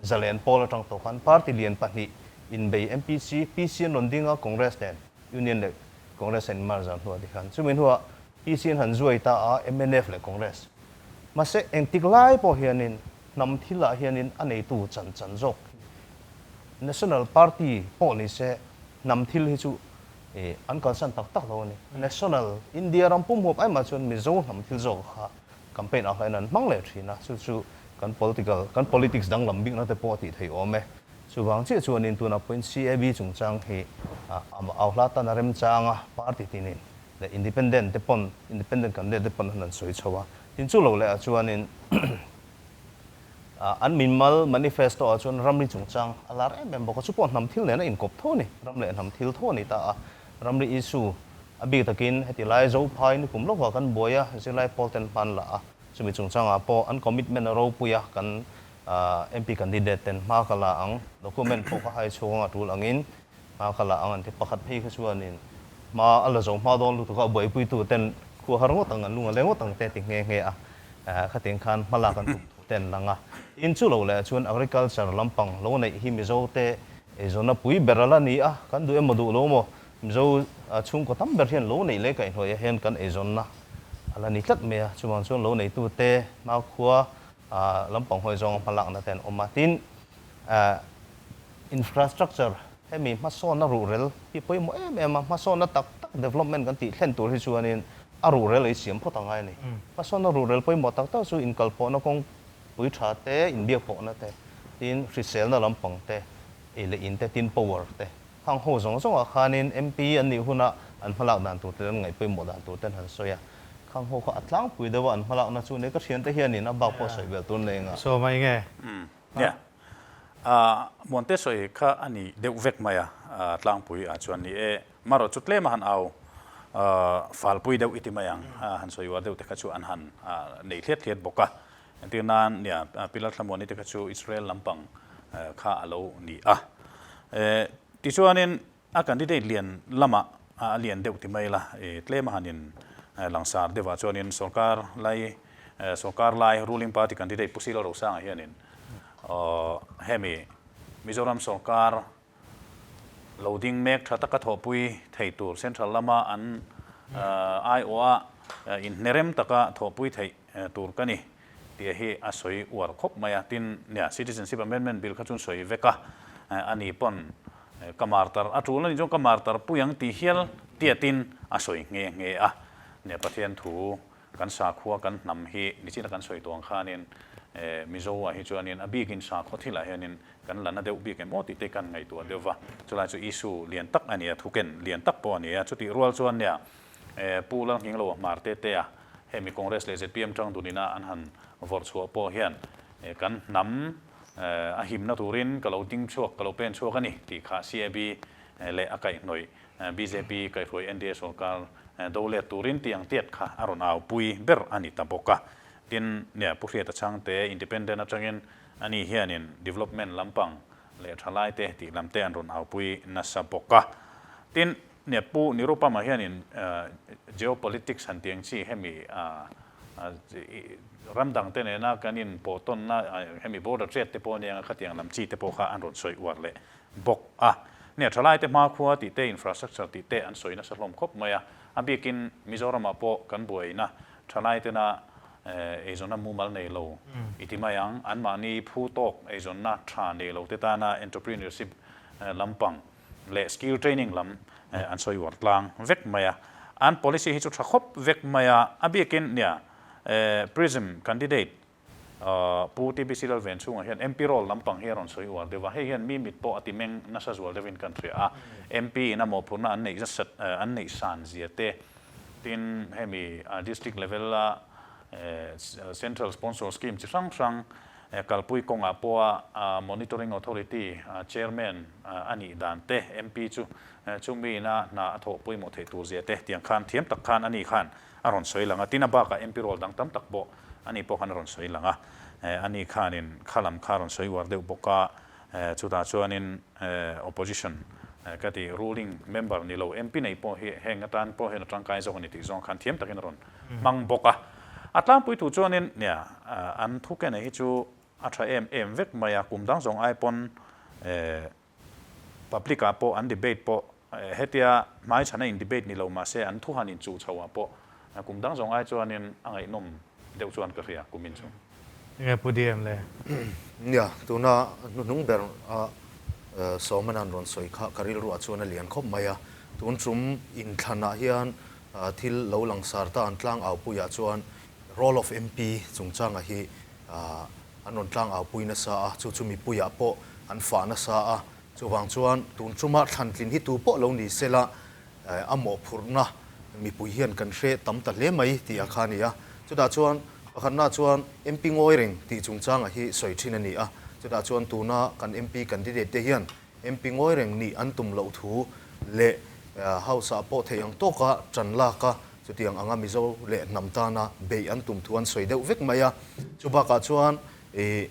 Zalen Pawl atang tawh khan party lian pahnih inbei MPC, PC an rawn ding a, Congress nen Union leh Congress an inmar zan hnuah tikhan chumi hnuah PC an han zuai ta a, mnf leh Congress. Mahse engtik lai pawh hianin Hnam thilah hianin a neitu chan chan zawk hi National Party pawh ni se hnam thil hi chu an kalsan tak tak lo a ni. National India ram pum huap aimah chuan Mizo hnam thil zawk kha campaign ah hlain an hmang leh thin a, chu chu kan political kan politics danglam bikna te pawh a tih theih awm e. Chuvang chiah chuanin tunah pawhin CAB chungchang hi au hla tan a remchang a, party tinin leh independent te pawn independent candidate te pawn an sawi chho a, tin chu lo leh ah chuanin An minmal manifesto ah chuan ramri chungchang a lar em em bawk a, chu pawh hnam thil nen a inkawp tho a ni, ram leh hnam thil tho a ni ta a. Ramri issue a bik takin heti lai Zophai nikum lawkah kan buai a, zirlai pawl ten hman la a, Chumi chungchangah pawh an commitment a ropui a, kan MP candidate ten hma ka la ang, document pawh ka hai chhung anga tul angin hma ka la ang an ti. Pakhat phei kha chuanin hma a la zo hma dawn lutuk a, buaipuitu ten khua har ngawt ang, an lung a leng ngawt ang te ti nghe nghe a, khatiang khan hma lak an tum thu te an lang a. Tin chu lo leh chuan agriculture lampang lo neih hi Mizo te eizawnna pui ber a la ni a, kan duh emaw duh lo maw Mizo chhungkaw tam ber hian lo neih leh kaihhnawih ah hian kan eizawnna a la ni tlat mai a, chuvang chuan lo neitute hmakhua lampang hawi zawnga hmalakna te an awm a. Tin, infrastructure hemi hmasawnna ruhrel hi pawimawh em em a, hmasawnna tak tak development kan tih thlen tur hi chuanin a ruhrel ei siam phawt a ngai a ni. Hmasawnna ruhrel pawimawh tak tak chu inkalpawhna kawngpui tha te, inbiakpawhna te, tin hriselna lampang te, ei leh in te, tin power te. Khang ho zawng zawngah khanin MP an nih huna an hmalak dan tur te an ngaih pawimawh dan tur te an han sawi a. Khang ho kha a tlangpui deuh a an hmalakna chu nei ka thiante hianin a bak pawh sawi belh tur nei engah. Saw mai nge? Nia. A Muante sawi kha a ni deuh vek mai a, tlangpui ah chuan ni e. Marawh chu tlem a han au falpui deuh i ti mai ang, han sawi uar deuh te kha chu an han nei thliat thliat bawk a. Entir nan, nia, Pilar Thlamuani te kha chu Israel lampang kha a lo ni a. Tichuanin a candidate lian lamah a lian deuh ti mai la, tlem a hanin langsar deuhah chuanin sorkar lai, sorkar lai ruling party candidate Pu Silo Rosanga hianin hemi Mizoram sorkar lo ding mek tha taka thawhpui thei tur Central lama an aiawha inhnerem taka thawhpui theih tur ka ni tih hi a sawi uar khawp mai a. Tin, nia, Citizenship Amendment Bill kha chuan sawi vek a, ani pawn ka martar a tul a nih chuan ka martar pui ang tih hial tiatin a sawi nghe nghe a. Nia, Pathian thu Kan sakhua kan hnam hi nichina kan sawi tuang khanin Mizo ah hi chuanin a bikin sakhaw thilah hianin kan la na deuh bik em aw tih te kan ngaihtuah deuh va. Chulai chu issue lian tak a ni a, thuken lian tak pawh a ni a. Chutih rual chuan nia Pu Lalnghinglo Hmar te te a hemi Congress leh zpm tang dunina an han vawrh chhuah pawh hian kan hnam a himna turin ka lo ding chhuak, ka lo pen chhuak a ni tih kha CAB leh a kaihhnawih Bjp kaihhruai NDA sorkar do let turin tiang tiat kha a rawn au pui ber a ni ta bawk a. Tin, nia Pu Hriata Chhangte Independent atangin ani hianin development lampang leh thalaite tih lamte an rawn au pui nasa bawk a. Tin, nia Pu Nirupama hianin geopolitics han tiang chi hemi ram dangte nena kan inpawhtawnna hemi border trade te pawh anianga khatiang lam chi te pawh kha an rawn sawi uar leh bawk a. Nia, thalaite hmakhua tih te, infrastructure tih te an sawi nasa hlawm khawp mai a. A bikin Mizoramah pawh kan buaina thalaitena eizawnna mumal nei lo i ti mai ang. Anmahni phu tawk eizawnna tha nei lo te tana entrepreneurship lampang leh skill training lam an sawi uar tlang vek mai a. An policy hi chu tha khawp vek mai a. A bikin nia, Prism candidate Pu TBC Lalven chhungah hian MP role lampang hi a rawn sawi uar deuh a, hei hian mi mit pawh a ti meng nasa zual deuhin kan hria a. MP in a mawhphurhna an neih zasat an neih san zia te, tin hemi district level a central sponsor scheme chi hrang hrang kalpui kawngah pawha monitoring authority chairman a nih dan te, MP chu chumi ina hna a thawh pawimawh theih tur zia te tiang khan thiam tak khan ani khan a rawn sawi lang a, tin a bakah MP role dang tam tak pawh ani pawh khan a rawn sawi lang a, ani khanin kha lam kha a rawn sawi uar deuh bawk a, chutah chuanin opposition ka ti ruling member ni lo MP nei pawh hi heng atan pawh hian a tangkai zawk a ni tih zawng khan thiam takin a rawn hmang bawk a, a tlangpui thu chuanin nia an thu ke nei hi chu a tha em em vek mai a, kum dang zawng ai pawn Public ah pawh an debate pawh hetia hmaichhana in debate ni lo mahse an thu han inchuh chho ah pawh kum dang zawng ai chuanin a ngaihnawm deuh chuan ka hria kum in chu. Enge Pu DM le? Nia, tuna hnuhnung ber a Sawman an rawn sawi kha ka rilruah chuan a lian khawp mai a. Tun tum inthlanah hian thil lo langsar ta an tlang aupuiah chuan Role of MP chungchanga hi an rawn tlang aupui nasa a, chu chu mipuiah pawh an fah nasa a, chuvang chuan tun chuma thlantlin hi tu pawh lo ni sela a mawhphurhna mipui hian kan hre tam ta hle mai tih a kha a ni a. Chutah chuan pakhatna chuan MP ngawi reng tih chungchanga hi sawi thin a ni a, chutah chuan tuna kan MP candidate te hian MP ngawi reng nih an tum loh thu leh House ah pawh theih ang tawka tan lak a. Chutiang anga Mizo leh hnam tana beih an tum thu an sawi deuh vek mai a. Chubakah chuan ih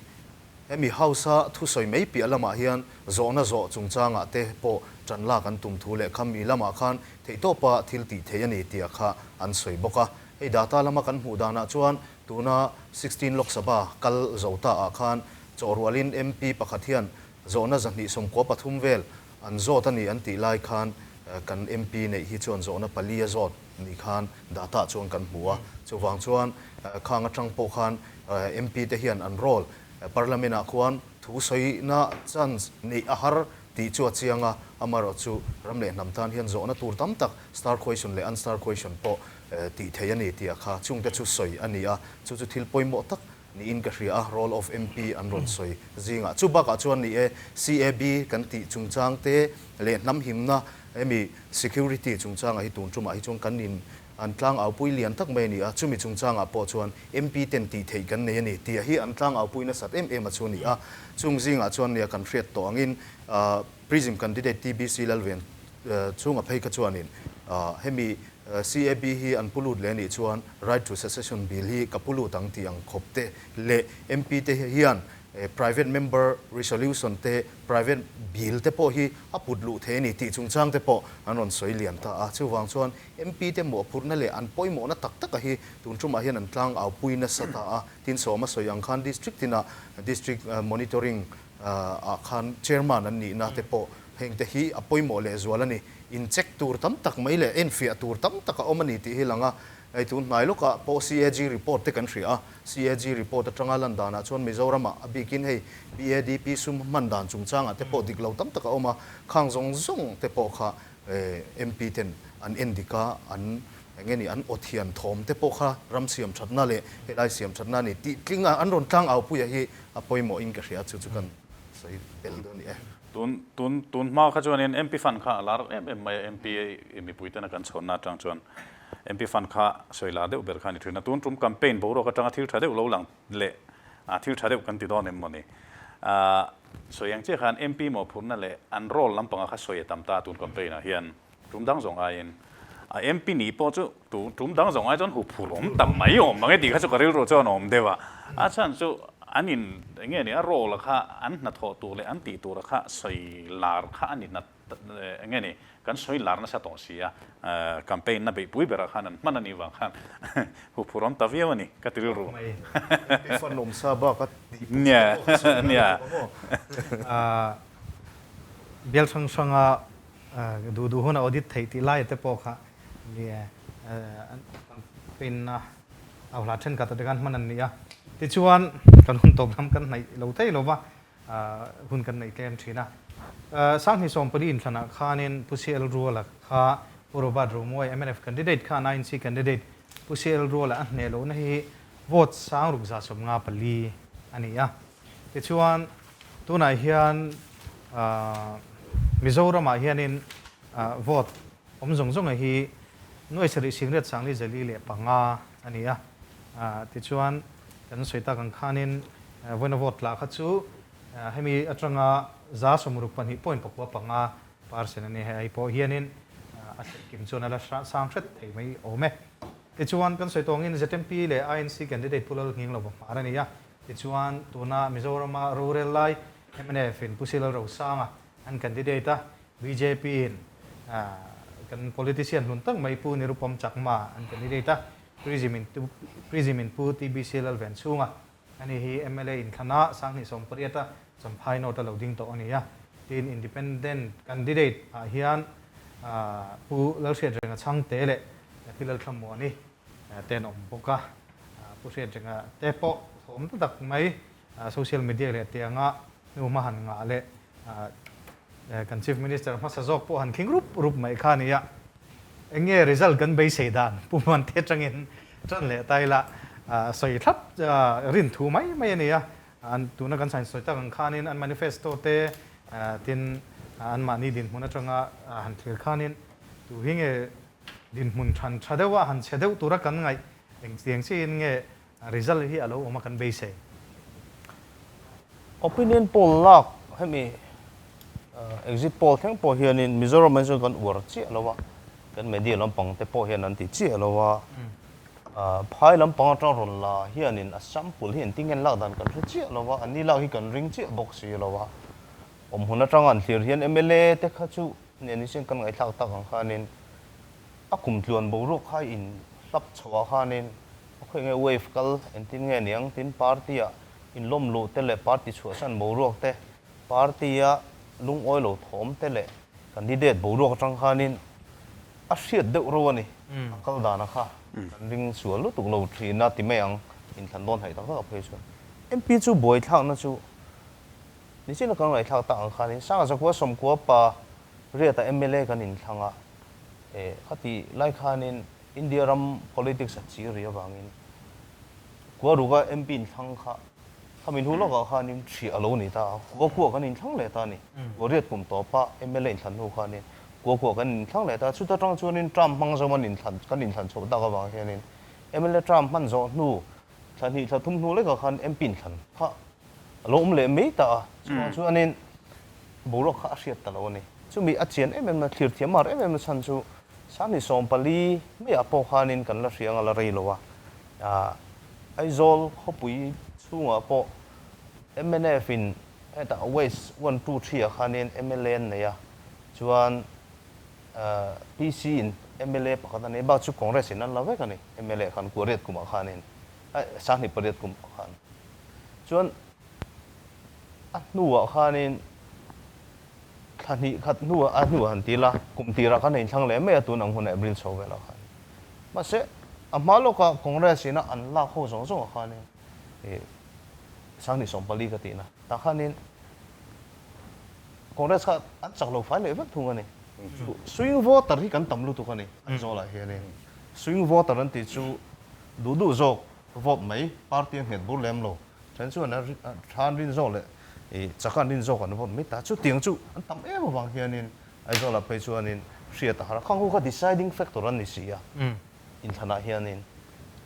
hemi House-a thusawi mai piah lamah hian zawhna zawh chungchangah te pawh ṭan lak an tum thu leh khami lamah khan theihtawpa thil tih theih a ni tia kha an sawi bawk a. Hei data lama kan hmuh danah chuan tuna 16 Lok Sabha kal zo ta ah khan chawhrualin MP pakhat hian zawhna 293 vel an zawt a ni an tih lai khan kan MP neih hi chuan zawhna pali a zawt ni khan data chuan kan hmu a. Chuvang chuan khang atang pawh khan MP te hian an role Parliament ah khuan thu sawina chance neih a har tih chu a chiang a, amaherawhchu ram leh hnam tan hian zawhna tur tam tak star question leh unstar question pawh tih theih a ni tih a kha chungte chu sawi a ni a, chu chu thil pawimawh tak niin ka hria a, role of MP an rawn sawi zingah. Chu bakah chuan ni e, CAB kan tih chungchang te leh hnam himna hemi security chungchangah hi tun tumah hi chuan kan in an tlang aupui lian tak mai a ni a, chumi chungchangah pawh chuan MP ten tih theih kan nei a ni tih hi an tlang aupui nasat em em a chu a ni a. Chung zingah chuan nia kan hriat tawh angin Prism candidate TBC Lalven chhunga phei kha chuanin hemi CAB hi an pu lut leh anih chuan Right to Secession Bill hi ka pu lut ang tih ang khawp te leh MP te hian Private Member Resolution te Private Bill te pawh hi a put luh thei a ni tih chungchang te pawh an rawn sawi lian ta a. Chuvang chuan MP te mawhphurhna leh an pawimawhna tak taka hi tun tumah hian an tlang aupui nasa ta a. Tin sawma sawi ang khan District tinah District Monitoring ah khan Chairman an nihna te pawh heng te hi a pawimawh leh zual a ni. In check tur tam tak mai leh enfiah tur tam tak a awm a ni tih hi lang a. Hei tun hnai lawkah pawh CAG report te kan hria a. CAG report atanga lan danah chuan Mizoramah a bikin hei BADP sum hman dan chungchangah te pawh dik lo tam tak a awm a. Khang zawng zawng te pawh kha MP ten an en dik a, an eng nge ni an aw thian thawm te pawh kha ram siam thatna leh helai siam thatna a ni tih tling a an rawn tlang aupuia hi a pawimawh in ka hria chu chu kan sawi belh dawn a ni e. Tun tun tun hma kha chuanin MP fund kha a lar em em mai a, MP mipui tena kan chhawnna atang chuan MP fund kha sawi lar deuh ber kha a ni thin a, tun tum campaign boruak atanga thil tha deuh lo lang leh thil tha deuh kan ti dawn em mawni sawi ang chiah khan MP mawhphurhna leh an role lampanga kha sawi a tam ta tun campaign ah hian tum dang zawng aiin a MP nih pawh chu tu tum dang zawng ai chuan huphurh awm tam mai awm ang e tih kha chu ka rilru chuan awm deuh a, a chhan chu an in eng nge ni a role a kha an hnathawh tur leh an tih tur a kha sawi lar kha a ni nat eng nge ni kan sawi lar nasa tawh si a, campaign na beihpui berah khan an hman a nih vang khan huphurh awm ta viau a ni ka ti rilru. MP fan awm sa bak a tih pawh ka sawi lar lutuk ang aw. Bial hrang hranga Duh duh hun a audit theih tih lai te pawh kha ni e, campaign na au hla thenkhat te khan hman an ni a. Tichuan kan hun tawp lam kan hnaih lo thei lo va, hun kan neih tlem thin a. Sanghnih 14 inthlanah khanin Pu CL Ruala kha Pu Robert Romuai mnf candidate khan INC candidate Pu CL Ruala a hneh lohna hi vote 6154 a ni a. Tichuan Tunah hian Mizoramah hianin vote awm zawng zawnga hi nuai sarih singriat sangli zali leh panga a ni a. Tichuan kan sawi tak ang khanin vawiina vote tla kha chu hemi atanga 62 point pakua panga percent a ni. Hei pawh hianin a thlen kim chuan a la sang hret thei mai awm e. Tichuan kan sawi tawngin ZMP leh INC candidate Pu Lalnghinglova hmar a ni a. Tichuan, tuna Mizorama rorel lai mnf in Pu Silal Rosanga an candidate a, bjp in kan politician hlun tak mai Pu Nirupam Chakma an candidate a, Prism in Prism in Pu TBC Lalvenchhunga ani hi mla inthlan a 2018 a Champhai North a lo ding tawh a ni a. Tin, Independent candidate ah hian Pu Lalhriatrenga Chhangte leh Pi Lalthlamuani te an awm bawk a. Pu Hriatrenga te pawh thawm ta tak mai social media leh tianga hnu hma han ngah leh kan Chief Minister hmasa zawk pawh han khing rup rup mai kha a ni a. Eng nge result kan beisei dan Pu Hmante atangin tan leh ta ila sawi thlap rin thu mai mai a ni a. An tuna kan sain sawi tak ang khanin an manifesto te tin anmahni dinhmun atanga han thlir khanin tu hi nge dinhmun than tha deuha han chhe deuh tura kan ngaih Engtiang chiin nge result hi a lo awm a kan beisei? Opinion poll lak hemi exit poll thleng pawh hianin Mizoram ah hian chuan kan uar chiah lo a. Kan media lampang te pawh hian an ti chiah lo a, phai lampang atang rawn la hianin a sample hi engtin nge lak dan kan hre chiah lo a, anni lak hi kan ring chiah bawk si lo a. Awmhmun atanga an thlir hian mla te kha chu nen ni sin kan ngaihthlak tak ang khanin a kum tluan boruak kha in hlap chho ah khanin a khawi nge wave kal engtin nge niang tin party ah inlawm luh te leh party chhuahsan boruak te party a lungawi lo thawm te leh Candidate boruak atang khanin a hriat deuh ro a ni. A kal dana kha kan ring sual lutuk lo thin a ti mai ang, inthlan dawn haih tak tak a phei chuan. MP chu buaithlakna chu nichin a kan ngaihthlak tak ang khanin Sangzakua Sawmkua pa Riata mla kan inthlang a, eh khati lai khanin India ram politics a chir rih avangin Kuaruka MP inthlang kha Khami hnu lawkah khanin ṭhiah a lo ni ta a, kua kua kan inthlang leh ta a ni. Kua riat kum tawpa mla inthlan hnu khanin kua kua kan inthlang leh ta a, chuta ṭang chuanin term hmang zawm an inthlan kan inthlan chhoh tak avang hianin mla term hman zawh hnu thla hnih thla thum hnu lekah khan MP inthlan kha a lo awm leh mai ta a, chuvang chuanin boruak kha a hriat ta lo a ni. Chumi a chian em em na, thlir thiam mar em em na chhan chu Sanghnih 14 maiah pawh khanin kan la hria ang a la rei lo a, Aizawl khawpui chhungah pawh mnf in hetah West one two three ah khanin mla an nei a, chuan PC in mla pakhat a nei bak chu Congress in an la vek a ni mla khan Kuariat kumah khanin Sanghnih pariat kumah khan chuan a hnuah khanin thla hnih khat hnuah a hnuah han ti la kum tirah khan a inthlang leh mai a tun ang hunah April chho velah khan. Mahse, a hma lawka Congress ina an lak ho zawng zawngah khanin ih Sanghnih 14 ka tihna tah khanin Congress kha an chak lo fai leh vek thung a ni. Chu swing voter hi kan tam lutuk a ni Aizawlah hianin. Swing voter an tih chu duh duh zawk vote mai party a nghet bur lem lo. Then chuan a tha an rin zawk leh ih chak an rin zawk an vote mai ta. Chutiang chu an tam em avang hianin Aizawlah phei chuanin hriat a har a, khang ho kha deciding factor an ni si a, inthlanah hianin.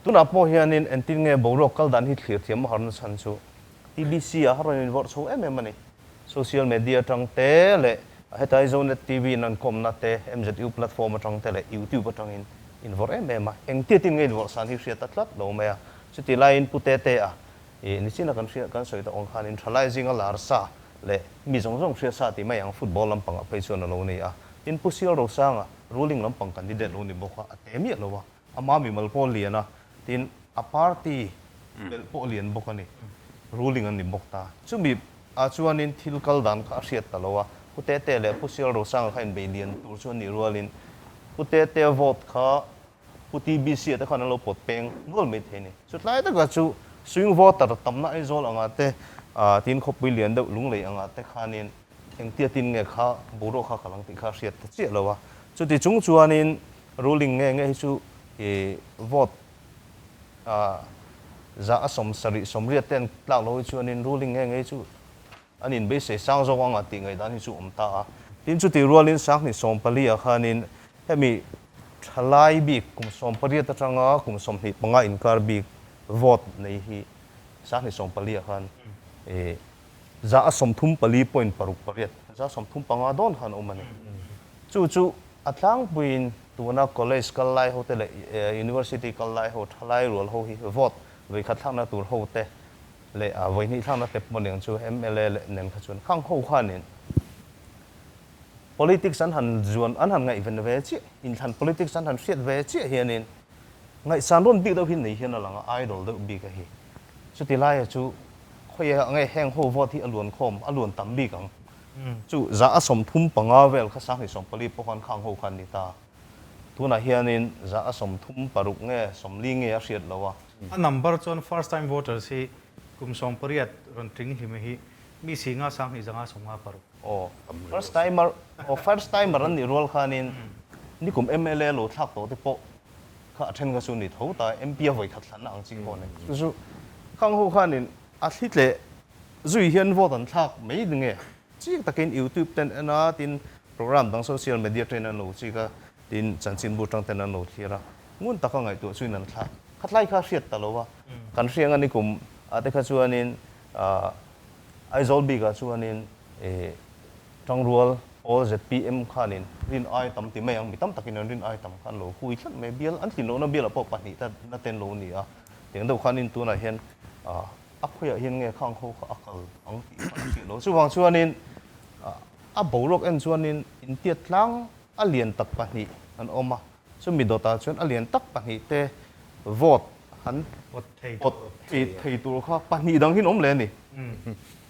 Tunah pawh hianin entin nge boruak kal dan hi thlir thiam a har na chhan chu TBC ah a rawn invawrh chho em em a ni. Social media atang te leh heta Aizonet TV in an kawmna te, MZU platform atang te leh YouTube atangin invawrh em em a. Engtiatin nge invawrh san hi hriat a tlat lo mai a. Chuti laiin Pu Tete-a ih nichina kan hriat kan sawi tawh ang khanin thalai zinga lar sa leh mi zawng zawng hria sa tih mai ang football lampangah phei chuan a lo ni a. Tin, Pu Sial Rosanga ruling lampang candidate lo ni bawk a, a te miah lo a, ama mimal pawh lian a, tin, a party belh pawh lian bawk a ni, ruling an ni bawk ta. Chumi ah chuanin thil kal dan kha a hriat ta lo a, Pu Tete leh Pu Sial Rosanga kha inbei lian tur chu an nih rualin Pu Tete vote kha Pu TBC-a te khan an lo pawt peng nual mai thei a ni. Chutlai takah chu swing voter tamna Aizawl angah te, tin khawpui lian deuh Lunglei angah te khanin engtia tin nge kha boruak kha kal ang tih kha a hriat ta chiah lo a. Chuti chung chuanin ruling nge nge hi chu i vote za a 70 80 te an tlak lo hi chuanin ruling nge nge hi chu An inbeisei sang zawk anga tih ngaihdan hi chu awm ta a. Tin, chutih rualin Sanghnih 14 ah khanin hemi thalai bik kum 18 atanga kum 25 inkar bik vote nei hi Sanghnih 14 ah khan za a 34 point paruk pariat, za 35 dawn khan a awm a ni. Chu chu a tlangpuiin tuna college kal lai hote leh university kal lai ho thalai rual ho hi vote vawikhat thlakna tur hote leh a vawihnih thlakna tep pawh niang chu mla leh nen kha chuan khang ho khanin politics an han zuan an han ngaihven ve chiah inthlan politics an han hriat ve chiah hianin ngaihsan rawn bik deuh hi nei hian a lang a idol deuh bik a hi chuti laia chu khawiah nge heng ho vote hi a luan khawm a luan tam bik ang chu za a 35 vel kha 20 14 pawh khan khang ho khan ni ta tunah hianin za a 36 nge 40 nge a hriat lo a. A number chuan first time voters hi kum 18 rawn tling hlim hi mi 50 20 zanga 56. Aw first timer aw first timer an nih rual khanin nikum mla lo thlak tawh te pawh kha a then kha chu ni tho ta MP a vawi khat thlanna ang chi pawh a ni. Chu chu khang ho khanin a thli tleh zui hian vote an thlak mai nge chik takin youtube ten en a tin program dang social media ten an lo chik a tin chanchinbu tang ten an lo thlir a. Ngun taka ngaihtuah chuin an thlak. Khatlai kha hriat ta lo a, kan hriang a ni kum ah te kha chuanin Aizawl bikah chuanin Tangrual Aw zpm khanin rin ai tam ti mai ang, mi tam takin an rin ai tam kha an lo hui tlat mai, bial an tlin lohna bialah pawh pahnih ta na ten lo ni a, tiang deuh khanin tunah hian a khawiah hian nge khang ho kha a kal ang tih kha a hriat lo. Chuvang chuanin a boruak en chuanin intiat tlang a lian tak pahnih an awm a, chumi dawtah chuan a lian tak pahnih te vote han pawt thei tur kha pahnih dang hi an awm leh a ni.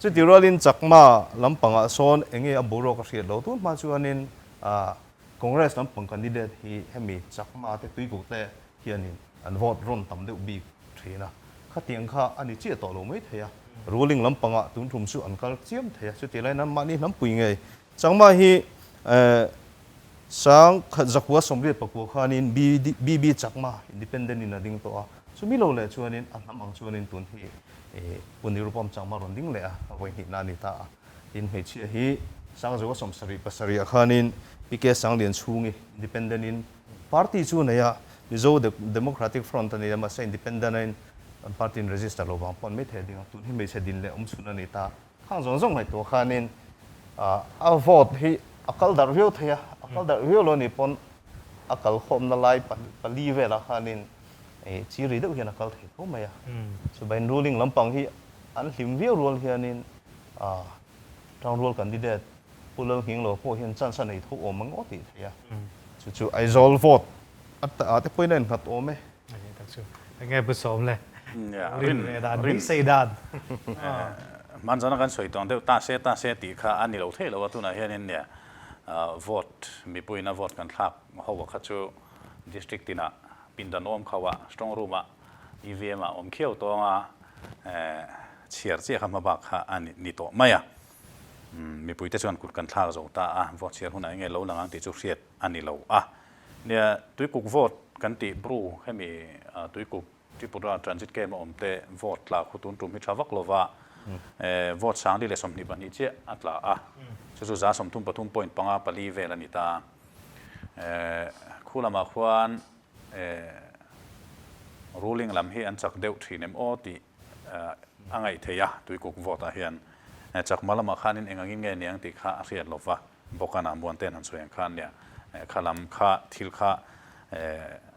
Chuti rualin Chakma lampangah sawn eng nge a boruak a hriat lo tun hma chuanin Congress lampang candidate hi hemi Chakma te tuikuk te hianin an vote rawn tam deuh bik thin a, khatiang kha a ni chiah tawh lo mai thei a, ruling lampangah tun tum chu an kal chiam thei a, chuti laiin anmahni hnampui ngei Chakma hi Sang khat zakua sawmriat pakua khanin BB Chakma independent in a ding tawh a, chumi lo leh chuanin a hnam ang chuanin tun hi Pu Nirupam Chakma rawn ding leh a, a vawi hnihna a ni ta a. Tin hmeichhia hi Sangzua 77 pasarih ah khanin PK Sanglian chhungi independent in party chu a nei a, Mizo Democratic Front a ni a, mahse independent a in an party in register lo vang pawh an mai thei a ding a, tun hi hmeichhe din leh awm chhun a ni ta a. Khang zawng zawng ngaihtuah khanin a vote hi a kal darh viau thei a, a kal darh viau lo anih pawn a kal khawmna lai pali velah khanin chi ri deuh hian a kal thei tho mai a. Chubain ruling lampang hi an hlim viau rual hianin Tangrual candidate Pu Lalnghinglo pawh hian chance a nei tho awm ang aw tih theih a. Chu chu Aizawl vote a te pawhin a innghat awm e. Enge pu sawm le? Rin ve dan, beisei dan. Hmanzana kan sawi tawng deuh ta se ta se tih kha a ni lo thei lo a, tunah hianin nia vote mipuiin a vote kan thlak ho a kha chu district tinah pindan awm kho a, strong room ah EVM ah awm khiau tawng a, chhiar chiah kha hmabak kha a ni tawh mai a. Mipuite chuan kut kan thlak zo ta a, vote chhiar hunah enge lo lang ang tih chu hriat a ni lo a. Nia, Tuikuk vote kan tih Bru hemi Tuikuk Tripura transit camp a awm te vote tla khu tun tum hi tha vak lova vote sangli leh 22 chiah a tla a, chu chu 33 point panga pali vel a ni ta. Khu lamah khuan ruling lam hi an chak deuh thin em aw tih a ngaih theih a, Tuikuk vote ah hian chakma lamah khanin eng angin nge niang tih kha a hriat lova. Bawkana Muanten han sawi ang khan nia kha lam kha thil kha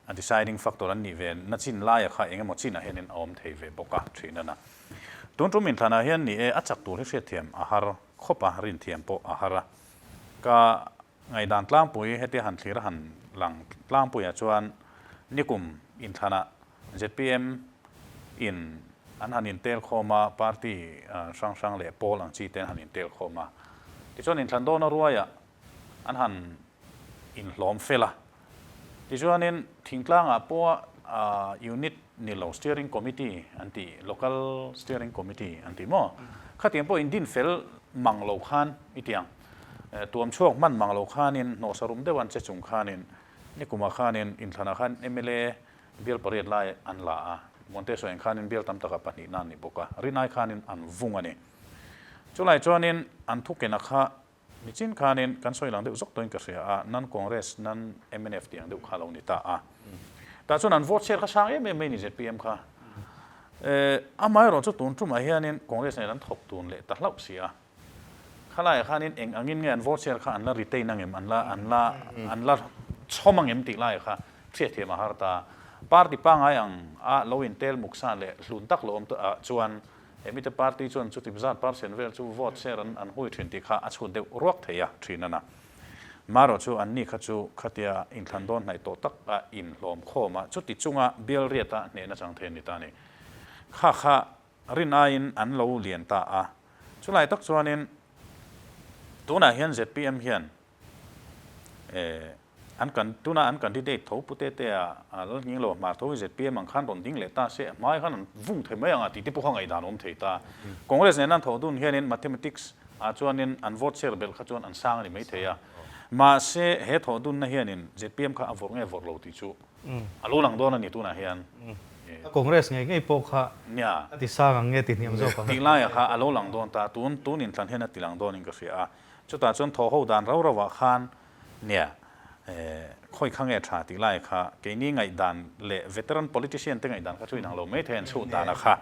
a deciding factor an nih ve na chin laia kha eng emaw chinah hianin a awm thei ve bawk a thin a na. Tun tum inthlanah hian ni e a chak tur hi hriatthiam a har khawp a, rinthiam pawh a har a. Ka ngaihdan tlangpui hetia han thlir a han lang tlangpuiah chuan nikum inthlanah zpm in an han intel khawm a, party hrang hrang leh pawl ang chi te an han intel khawm a. Tichuan inthlan dawna ruaiah an han inhlawm fel a. Tichuanin thingtlangah pawha unit ni lo steering committee an tih, local steering committee an tih maw? Khatiang pawh indin fel mang lo khan i tiang tuam chhuak hman mang lo khanin hnawhsa rum deuh an che chung khanin nikumah khanin inthlanah khan mla Bial pariat lai an la a, Muante sawi ang khanin bial tam takah pahnihna an ni bawk a, rinai khanin an vung a ni. Chulai chuanin an thukena kha nichin khanin kan sawi lang deuh zawk tawhin ka hria a, nan Congress, nan mnf tih ang deuh kha a lo ni ta a. Tah chuan an vote share kha sang em em mai ni zpm kha. Amaherawhchu tun tumah hianin Congress nen an thawk tun leh ta hlauh si a. Khalaiah khanin eng angin nge an vote share kha an la retain angem, an la an la an la chhawm angem tih laiah kha hriatthiam a har ta. Party pangngai ang a lo intel muksa leh hlun tak lo awm ah chuan he mite party chuan chuti zat percent vel chu vote share an an hui thin tih kha a chhut deuh ruak thei a thin a na. Marawh chu anni kha chu khatia inthlan dawn hnaih tawh tak a inhlawm khawm a, chuti chunga bial riata hnehna chang thei a ni ta a ni. Kha kha Rin aiin an lo lian ta a. Chulai tak chuanin tunah hian zpm hian an kan tuna an candidate tho Pu Tetea Lalnghinglo hmar tho hi zpm ang khan rawn ding leh ta se a hmai khan an vung thei mai ang a tih te pawh kha ngaihdan a awm thei ta. Congress nena an thawh dun hianin mathematics ah chuanin an vote share belh kha chuan an sang a ni mai thei a. Mahse he thawh dunna hianin zpm kha a vawrh nge vawrh lo tih chu A lo lang dawn a ni tunah hian. Congress ngei ngei pawh kha a ti sang ang nge ti hniam zawk ang. Tih laiah kha a lo lang dawn ta, tun tun inthlan hian a ti lang dawnin ka hria a. Chutah chuan thaw ho dan rau rauah khan nia khawi kha nge tha tih laiah kha keini ngaihdan leh veteran politician te ngaihdan kha chu inang lo mai thei an chhuh danah kha.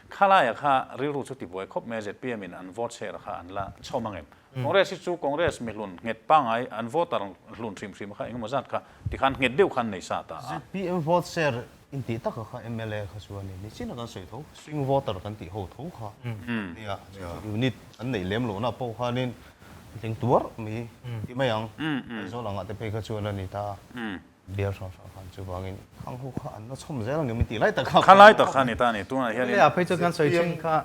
Khalaia kha rilru chu tibuai khawp mai a, zpm in an vote share kha an la chhawm ang em? Congress hi chu Congress mihlun nghet pangai an voter hlun hrim hrim kha engemaw zat kha tikhan nghet deuh khan nei sa ta a. Zpm vote share intih taka kha mla kha chu a ni. Nichin a kan sawi tho, swing voter kan tih ho tho kha nia, unit an neih lem lohna pawh khanin tling tuar mai ti mai ang. Aizawl angah te phei kha chuan a ni ta a. Bial hrang hrang khan chuvangin khang ho kha an la chhawm zel ang em tih lai tak kha Kha lai tak kha a ni ta a ni. Tunah hianin. MLA ah phei chuan kan sawi thin kha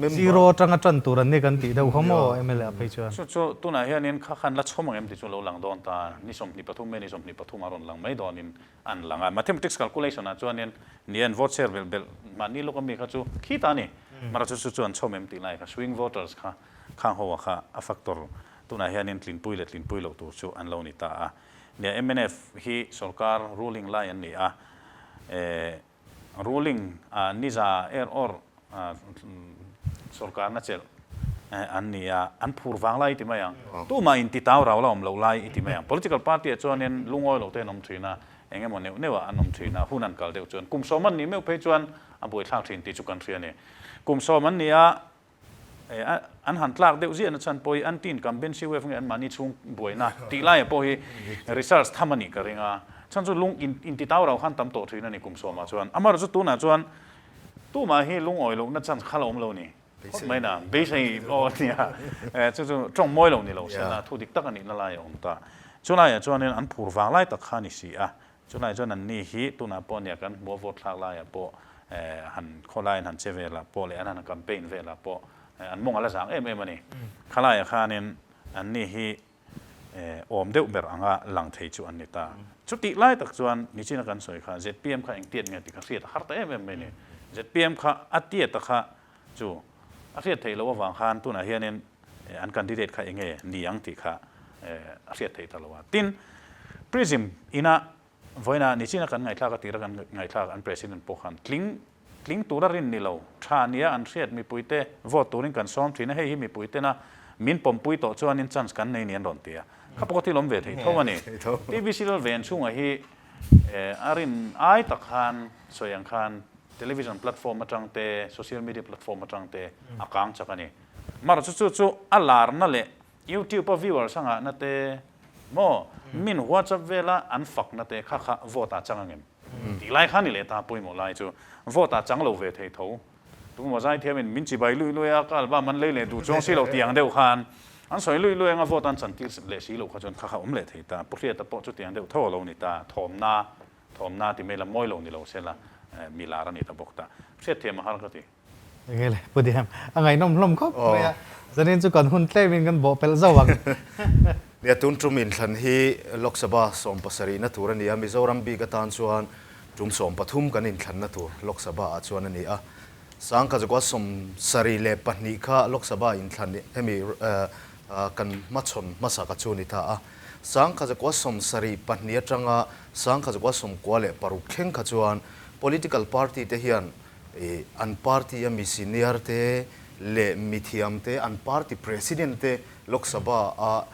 zero atanga tan tur an ni kan tih deuh kha maw MLA ah phei chuan. Chu chu tunah hianin kha khan la chhawm ang em tih chu lo lang dawn ta. Ni 23 nge ni 23 a rawn lang mai dawnin an lang a. Mathematics calculation ah chuanin ni an vote share belh belh mahni lawk ami kha chu khi ta a ni. Mara chu chu chu an chhawm em tih lai kha swing voters kha khang ho ah kha a factor tunah hianin tlinpui leh tlinpui loh tur chu an lo ni ta a. Nia mnf hi sorkar ruling lai an ni a, ruling ah niza er awr sorkarna chelh an ni a, an phur vang lai i ti mai ang. Tumah in ti tau rau la awm loh lai i ti mai ang. Political party ah chuanin lungawi lo te an awm thin a, eng emaw neuh neuh ah an awm thin a, hun an kal deuh chuan kum sawm an nih meuh phei chuan a buaithlak thin tih chu kan hria a ni. Kum sawm an ni a, An han tlak deuh ziahna chhan pawh hi anti incumbency wave nge anmahni chhung buaina tih laia pawh hi research tham a nih ka ring a. Chhan chu lung inti tau rau khan tam tawh thin a ni kum sawmah chuan. Amaherawhchu chu tunah chuan tumah hi lungawi lohna chance kha la awm lo ni. Khawp mai na beisei aw nia. Chu chu tawng mawi lo ni lo sela thu dik tak a nihna lai a awm ta. Chulaiah chuanin an phur vang lai tak kha a ni si a. Chulai chuan anni hi tunah pawh nia kan hmuh a vote thlak laiah pawh han khawlaiin han che velah pawh leh an han campaign velah pawh an mawng a la zang em em a ni. Khalaiah khanin anni hi awm deuh ber anga lang thei chu an ni ta. Chutih lai tak chuan nichina kan sawi kha zpm kha engtiat nge tih kha hriat a har ta em em mai a ni. Zpm kha a tiat a kha chu a hriat theih loh avang khan tunah hianin an candidate kha enge ni ang tih kha a hriat theih ta lo a. Tin, Prism ina vawiina nichina kan ngaihthlak a tira kan ngaihthlak an president pawh khan tling tling tura rin ni lo, tha nia an hriat mipuite vote turin kan sawm thin a, hei hi mipuitena min pawmpui tawh chuanin chance kan nei ni an rawn ti a. Kha pawh thil awm ve thei tho a ni. TVC Lalven chhungah hi a rin ai tak khan sawi ang khan television platform atang te, social media platform atang te a kang chak a ni. Mar chu chu chu a larna leh YouTube a viewers a ngahna te maw min WhatsApp vela an fakna te kha kha vote ah chang angem tih lai kha ni leh ta pawimawh lai chu vote ah chang lo ve thei tho tumaw zaithiamin min chibai lui lui a ka album an lei leh duh chuang si lo tih ang deuh khan an sawi lui lui anga vote an chan tir leh si lo kha chuan kha kha awm leh thei ta Pu Hriata pawh chutiang deuh tho a lo ni ta thawmna thawmna ti mai la mawi lo ni lo sela mi lar a ni ta bawk ta hriatthiam a har ka ti. Enge le Pu Diam, a ngaihnawm hlawm khawp mai a, zanin chu kan hun tlemin kan bawh pelh zauh ang. Nia, tun tum inthlan hi Lok Sabha 70 na tur a ni a, Mizoram bik atan chuan tum 13 kan inthlanna tur Lok Sabha ah chuan a ni a. Sangkhat zakua 72 kha Lok Sabha inthlan hemi kan hmachhawn hmasa kha chu a ni ta a. 1972 atanga 1996 thleng kha chuan political party te hian An party a mi senior te leh mi thiam te, an party president te Lok Sabha ah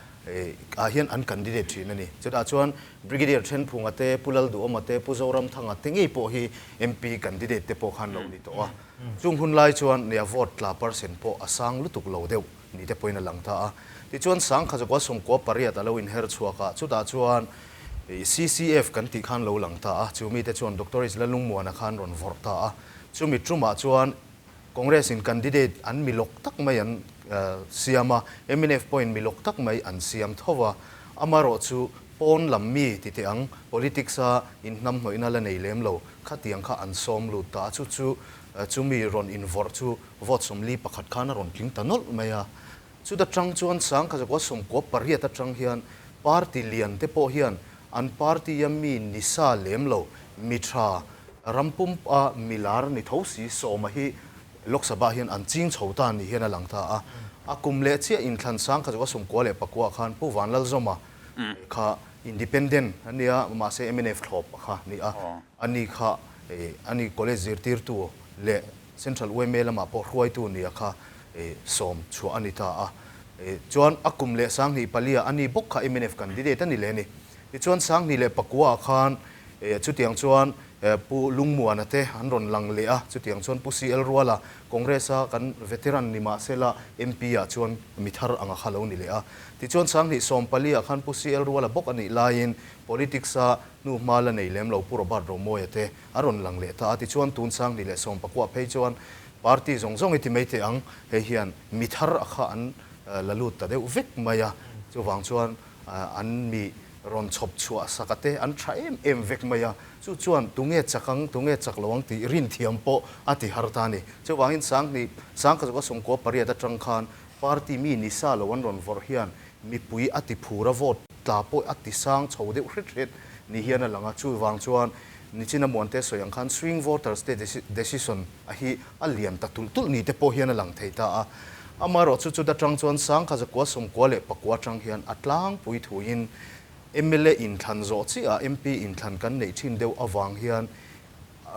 ah hian an candidate thin a ni. Chutah chuan Brigadier Thenphunga te, Pu Lalduhawma te, Pu Zoramthanga te ngei pawh hi MP candidate te pawh khan lo ni tawh a. Chung hun lai chuan nia vote tla percent pawh a sang lutuk lo deuh ni te pawhin a lang ta a. Tichuan 1998 a lo inher chhuak a, chutah chuan CCF kan tih khan lo lang ta a, chu mite chuan Doctor Isla Lungmuana khan rawn vawrh ta a. Chumi tumah chuan Congress in candidate an mi lawk tak mai an siam a, mnf pawhin mi lawk tak mai an siam tho va. Amaherawh chu pawn lam mi ti teh ang, politics a inhnamhnawihna la nei lem lo, khatiang kha an sawm lut ta a, chu chu chumi rawn invawrh chu vote 41 khan a rawn tling ta nawlh mai a. Chuta tang chuan 1998 atang hian party lian te pawh hian an party a mi ni sa lem lo, mi tha, ram pump a mi lar ni tho si sawma hi Lok Sabha hian an ching chho ta ni hian a lang ta a. A kum leh chiah inthlan 1999 khan Pu Vanlalzawma kha independent a nia, mahse mnf thlawp kha a ni a, ani kha ani college zirtirtu leh Central yma lamah pawh hruaitu nia kha sawm chhuah a ni ta a. Chuan a kum leh 2004 ah a ni bawk kha mnf candidate a ni leh a ni. Tichuan 2009 ah khan Chutiang chuan Pu Lungmuana te an rawn lang leh a, chutiang chuan Pu CL Ruala, Congress-a kan veteran ni mahsela MP-ah chuan mi thar anga kha lo ni leh a. Tichuan 2014 ah khan Pu CL Ruala bawk a nih laiin Politics-a hnu hma la nei lem lo Pu Robert Romawia te a rawn lang leh ta a. Tichuan tun 2019 phei chuan Party zawng zawng i ti mai teh ang, hei hian mi thar a kha an la lut ta deuh vek mai a, chuvang chuan an mi rawn chhawp chhuah sak a te an tha em em vek mai a, chu chuan tunge chak ang, tunge chak lo ang tih rinthiam pawh a ti har ta a ni. Chuvangin 2000 2018 atang khan party mi ni sa lo an rawn vawrh hian mipui a ti phur a, vote tla pawh a ti sang chho deuh hret hret ni hian a lang a, chuvang chuan Nichina Muante sawi ang khan swing voters te decision a hi a lian ta tulh tulh ni te pawh hian a lang thei ta a. Amaherawh chu chuta tang chuan 1994 atang hian a tlangpui thuin mla inthlan zawh chiah MP inthlan kan neih thin deuh avang hian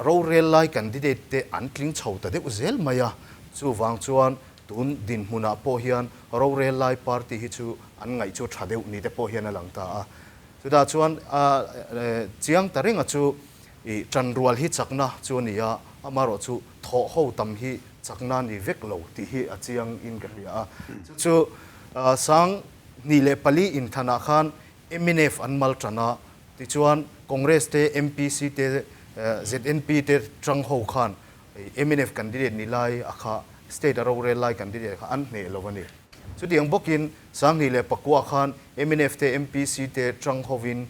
rorel lai candidate te an tling chho ta deuh zel mai a. Chuvang chuan tun dinhmunah pawh hian rorel lai party hi chu an ngaih chu tha deuh ni te pawh hian a lang ta a. Chutah chuan chiang ta renga chu i tanrual hi chakna chu a ni a, amaherawh chu thawh ho tam hi chakna ni vek lo tih hi a chiang in ka hria a. Chu chu 2004 inthanah khan mnf an mal tan a, tichuan Congress te, MPC te, ZNP te tang ho khan mnf candidate ni lai a kha state a rorel lai candidate kha an hneh lo a ni. Chutiang bawkin 2009 khan mnf te, MPC te tang hovin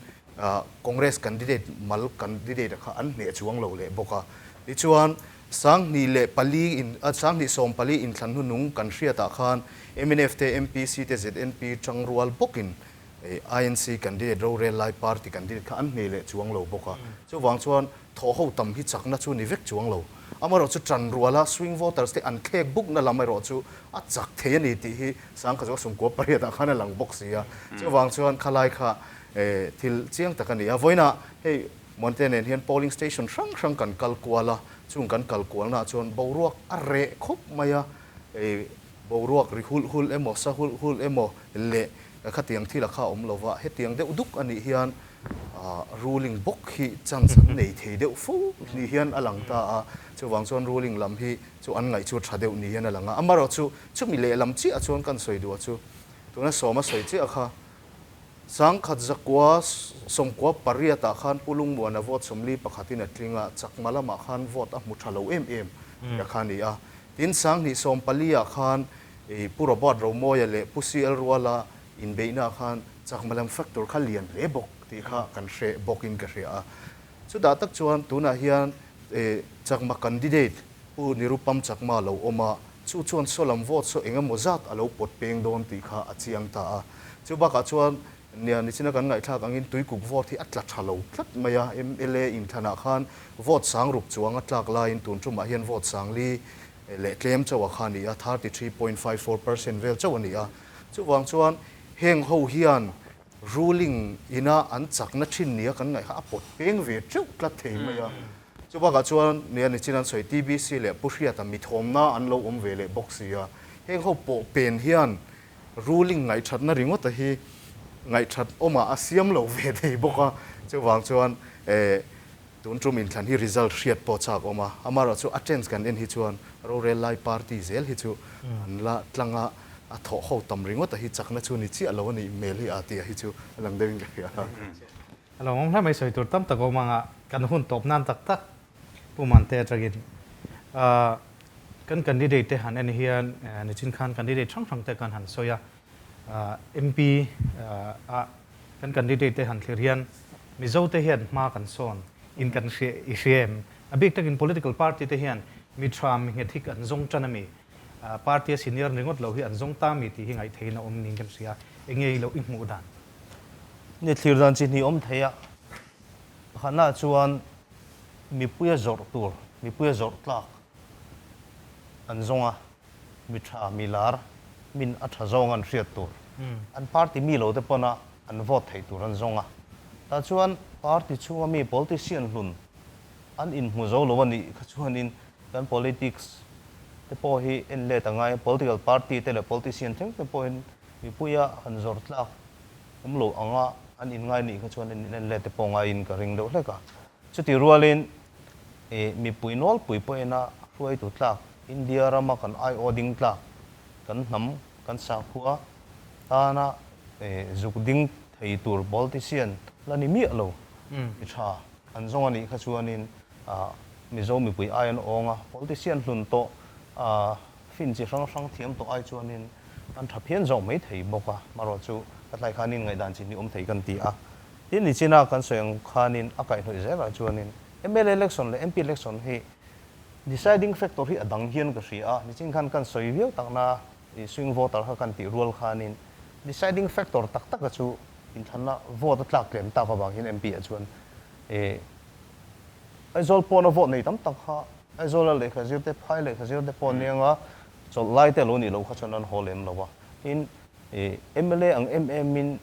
Congress candidate mal candidate kha an hneh chuang lo leh bawk a. Tichuan 2004 in 2014 inthlan hnunung kan hriatah khan mnf te, MPC te, ZNP tang rual bawkin INC candidate rorel lai party candidate kha an hneh leh chuang lo bawk a. Chuvang chuan Thawh ho tam hi chakna chu ni vek chuang lo. Amaherawh chu tan ruala swing voters te an thlek bukna lam erawh chu a chak thei a ni tih hi 1998 ah khan a lang bawk si a. Chuvang chuan khalai kha thil chiang tak a ni a. Vawiinah hei Muante nen hian polling station hrang hrang kan kal kual a, chung kan kal kualnaah chuan boruak a reh khawp mai a, boruak ri hulh hulh emaw sa hulh hulh emaw leh khatiang thil a kha awm lova hetiang deuh duk a nih hian Ruling bawk hi chance an nei thei deuh fo ni hian a lang ta a, chuvang chuan ruling lam hi chu an ngaih chu tha deuh ni hian a lang a. Amaherawh chu chumi lehlam chiah chuan kan sawi duh a chu tuna sawma sawi chiah kha 1998 ah khan Pu Lungmuana vote 41 in a tling a, Chakma lamah khan vote a hmu tha lo em em tih a kha a ni a. Tin, 2014 ah khan Pu Robert Romawia leh Pu CL Ruala Inbeihna khan chakma lam factor kha lian hle bawk tih kha kan hre bawkin ka hria a. Chutah tak chuan tunah hian chakma candidate Pu Nirupam Chakma lo awm a, chu chuan saw lam vote saw eng emaw zat a lo pawt peng dawn tih kha a chiang ta a. Chu bakah chuan nia nichina kan ngaihthlak angin tuikuk vote hi a tla tha lo tlat mai a, mla inthlanah khan vote sang ruk chuang a tlak laiin tun tumah hian vote sang li leh tlem chauh a kha a ni a, 33.54 percent vel chauh a ni a. Chuvang chuan heng ho hian ruling ina an chakna thin nia kan ngaih kha a pawt peng ve teuh tlat thei mai a. Chu bakah chuan nia nichin an sawi TBC leh Pu Hriata mithawmna an lo awm ve leh bawk si a. Heng ho pawh pen hian ruling ngaihthatna ringawta hi ngaihthat awmah a siam lo ve thei bawk a. Chuvang chuan Tun tum inthlan hi result hriat pawh chak awm a, amaherawh chu a chance kan en hi chuan rorel lai party zel hi chu an la tlang a, a thawh ho tam ringawt a hi chakna chu ni chiah lo a nih hmel hi a tih a hi chu a lang deuhin ka hria. A lo awm hle mai sawi tur tam tak awm ang a, kan hun tawp nan tak tak Pu Mante atangin kan candidate te han en hian nichin khan candidate hrang hrang te kan han sawi a, MP ah kan candidate te han thlir hian Mizo te hian hma kan sawn in kan hria i hria em? A bik takin political party te hian mi tha mi nghet hi an zawng tan ami? Party a senior ringawt lo hi an zawng ta mi tih hi ngaihtheihin a awm niin kan hria. Enge i lo i hmuh dan? Ni thlir dan chi hnih awm thei a, pakhatnaah chuan mipuia zawrh tur, mipuia zawrh tlak an zawng a, Mi tha, mi lar, min a tha zawng an hriat tur, an party mi lo te pawna an vote theih tur an zawng a. Tah chuan party chhunga mi politician hlun an inhmu zo lo a nih kha chuanin kan politics te pawh hi en let a ngai a, political party te leh politician thleng te pawhin mipuia han zawrh tlak awm lo anga an inngai nih kha chuan en let te pawh ngaiin ka ring deuh hlek a. Chutih rualin i mipui nawlpui pawhin a hruaitu tlak, India rama kan aiawh ding tlak, kan hnam, kan sakhua tana zuk ding thei tur politician la ni miah lo mi tha an zawng a nih kha chuanin Mizo mipui ai an awng a, politician hlun tawh fin chi hrang hrang thiam tawh ai chuanin an tha phian zawk mai thei bawk a, marawh chu ka tlai khanin ngaihdan chi hnih awm thei kan ti a. Tin, nichina kan sawi ang khanin a kaihhnawih zelah chuanin mla election leh MP election hi deciding factor hi a dang hian ka hria a, nichin khan kan sawi viau takna i swing voter kha kan tih rual khanin deciding factor tak taka chu inthlanna vote a tlak tlem tak avang hian MP ah chuan i Aizawl pawna vote nei tam tak kha Aizawla lehkha zir te, phai lehkha zir te pawh nia nga chawlh lai te lo nih loh kha chuan an haw lem lo a. Tin, i mla ang em em in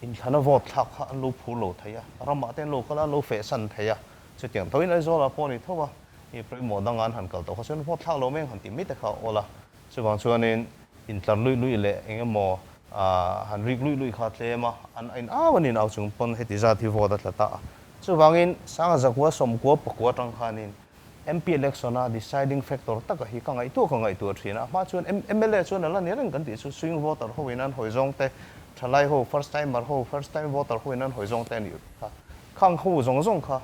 inthlana vote thlak kha an lo phur lo thei a, ramah te an lo kal a, an lo fehsan thei a. Chutiang thoin Aizawlah pawh ni tho a, i pawimawh danga an han kal tawh kha chuan vote thlak lo mai ang han ti mai te kha a awl a. Chuvang chuanin intlar luih luih leh eng emaw han rik luih luih kha a tlem a, an in au an in au chung pawn heti zat hi vote a tla ta a. Chuvangin Sanga Zakua Sawmkua Pakua atang khanin MP election a deciding factor taka hi ka ngaihtuah ka ngaihtuah thin a, a hma chuan mla chuan a la ni reng kan tih chu swing voter ho in an hawi zawng te, thalai ho, first timer ho, first time voter ho in an hawi zawng te a nih kha. Khang ho zawng zawng kha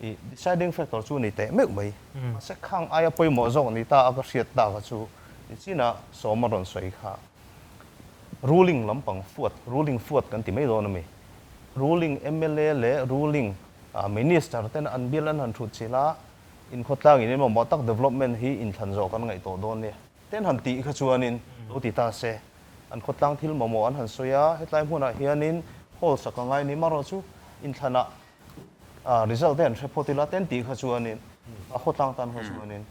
i deciding factor chu ni teh meuh mai. Mahse khang aia pawimawh zawk ni ta a ka hriat tak a chu nichina sawm a rawn sawi kha ruling lampang fuat, ruling fuat kan ti mai dawn a mi? Ruling mla leh ruling minister ten an bill an han thut chilh a, inkhawtlang in emaw mah tak development hi inthlan zawh kan ngaih tawh dawn nia. Ten han tih kha chuanin lo ti ta se, an khawtlang thil mamawh an han sawi a, hetlai hmunah hianin hall sak a ngai ni marawh chu inthlanah result te an hre phawt ila ten tih kha chuanin a khawtlang tan kha chuanin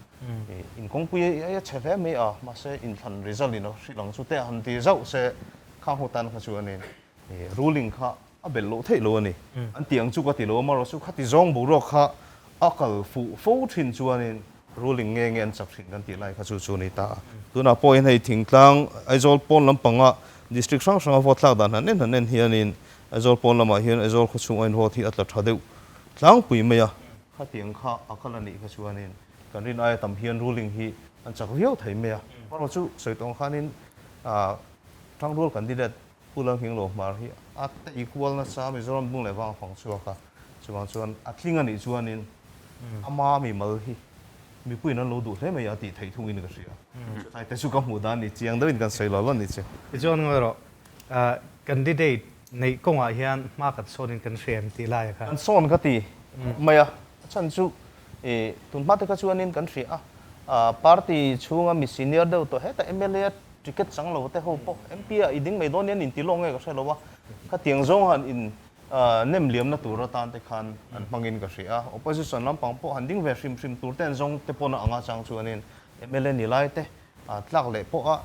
inkawngpui a chhe hle mai a, mahse inthlan result in a hrilh ang chu te han ti zauh se khang ho tan kha chuanin Ruling kha a belh loh theih lo a ni. An tih ang chu ka ti lo a, marawh chu khati zawng boruak kha a kal fuh fo thin chuanin ruling nge nge an chak thin kan tih lai kha chu chu a ni ta a. Tunah pawhin hei thingtlang Aizawl pawn lampanga district hrang hranga vote thlak dan han en han en hianin Aizawl pawn lamah hian Aizawl khawchhung a in vote hi a tla tha deuh tlangpui mai a. Khatiang kha a kal a nih kha chuanin kan rin aia tam hian ruling hi an chak viau thei mai a. Marawh chu sawi tawng khanin Tangrual candidate Pu Lalhminglo Hmar hi a tei kual nasa Mizoram bung leh vang a fang chhuak a, chuvang chuan a tling a nih chuanin ama mimal hi mipuiin an lo duh hle mai a tih theih thungin ka hria. Chutlai te chu ka hmuh dan ni chiang deuhin kan sawi lo lo ni che. Tichuan ngawi rawh, candidate neih kawngah hian hma kan sawnin kan hria em tih laia kha. Kan sawn ka ti mai a, a chhan chu tun hma te kha chuanin kan hria a, party chhunga mi senior deuh tawh hetah mla Ticket chang lo te ho pawh MP ah i ding mai dawn nia an inti lawk nge ka hre lo a, khatiang zawng han in nem liamna tur atan te khan an hmangin ka hria a, opposition lampang pawh han ding ve hrim hrim tur te an zawng te pawhna anga chang chuanin mla ni lai te tlak leh pawha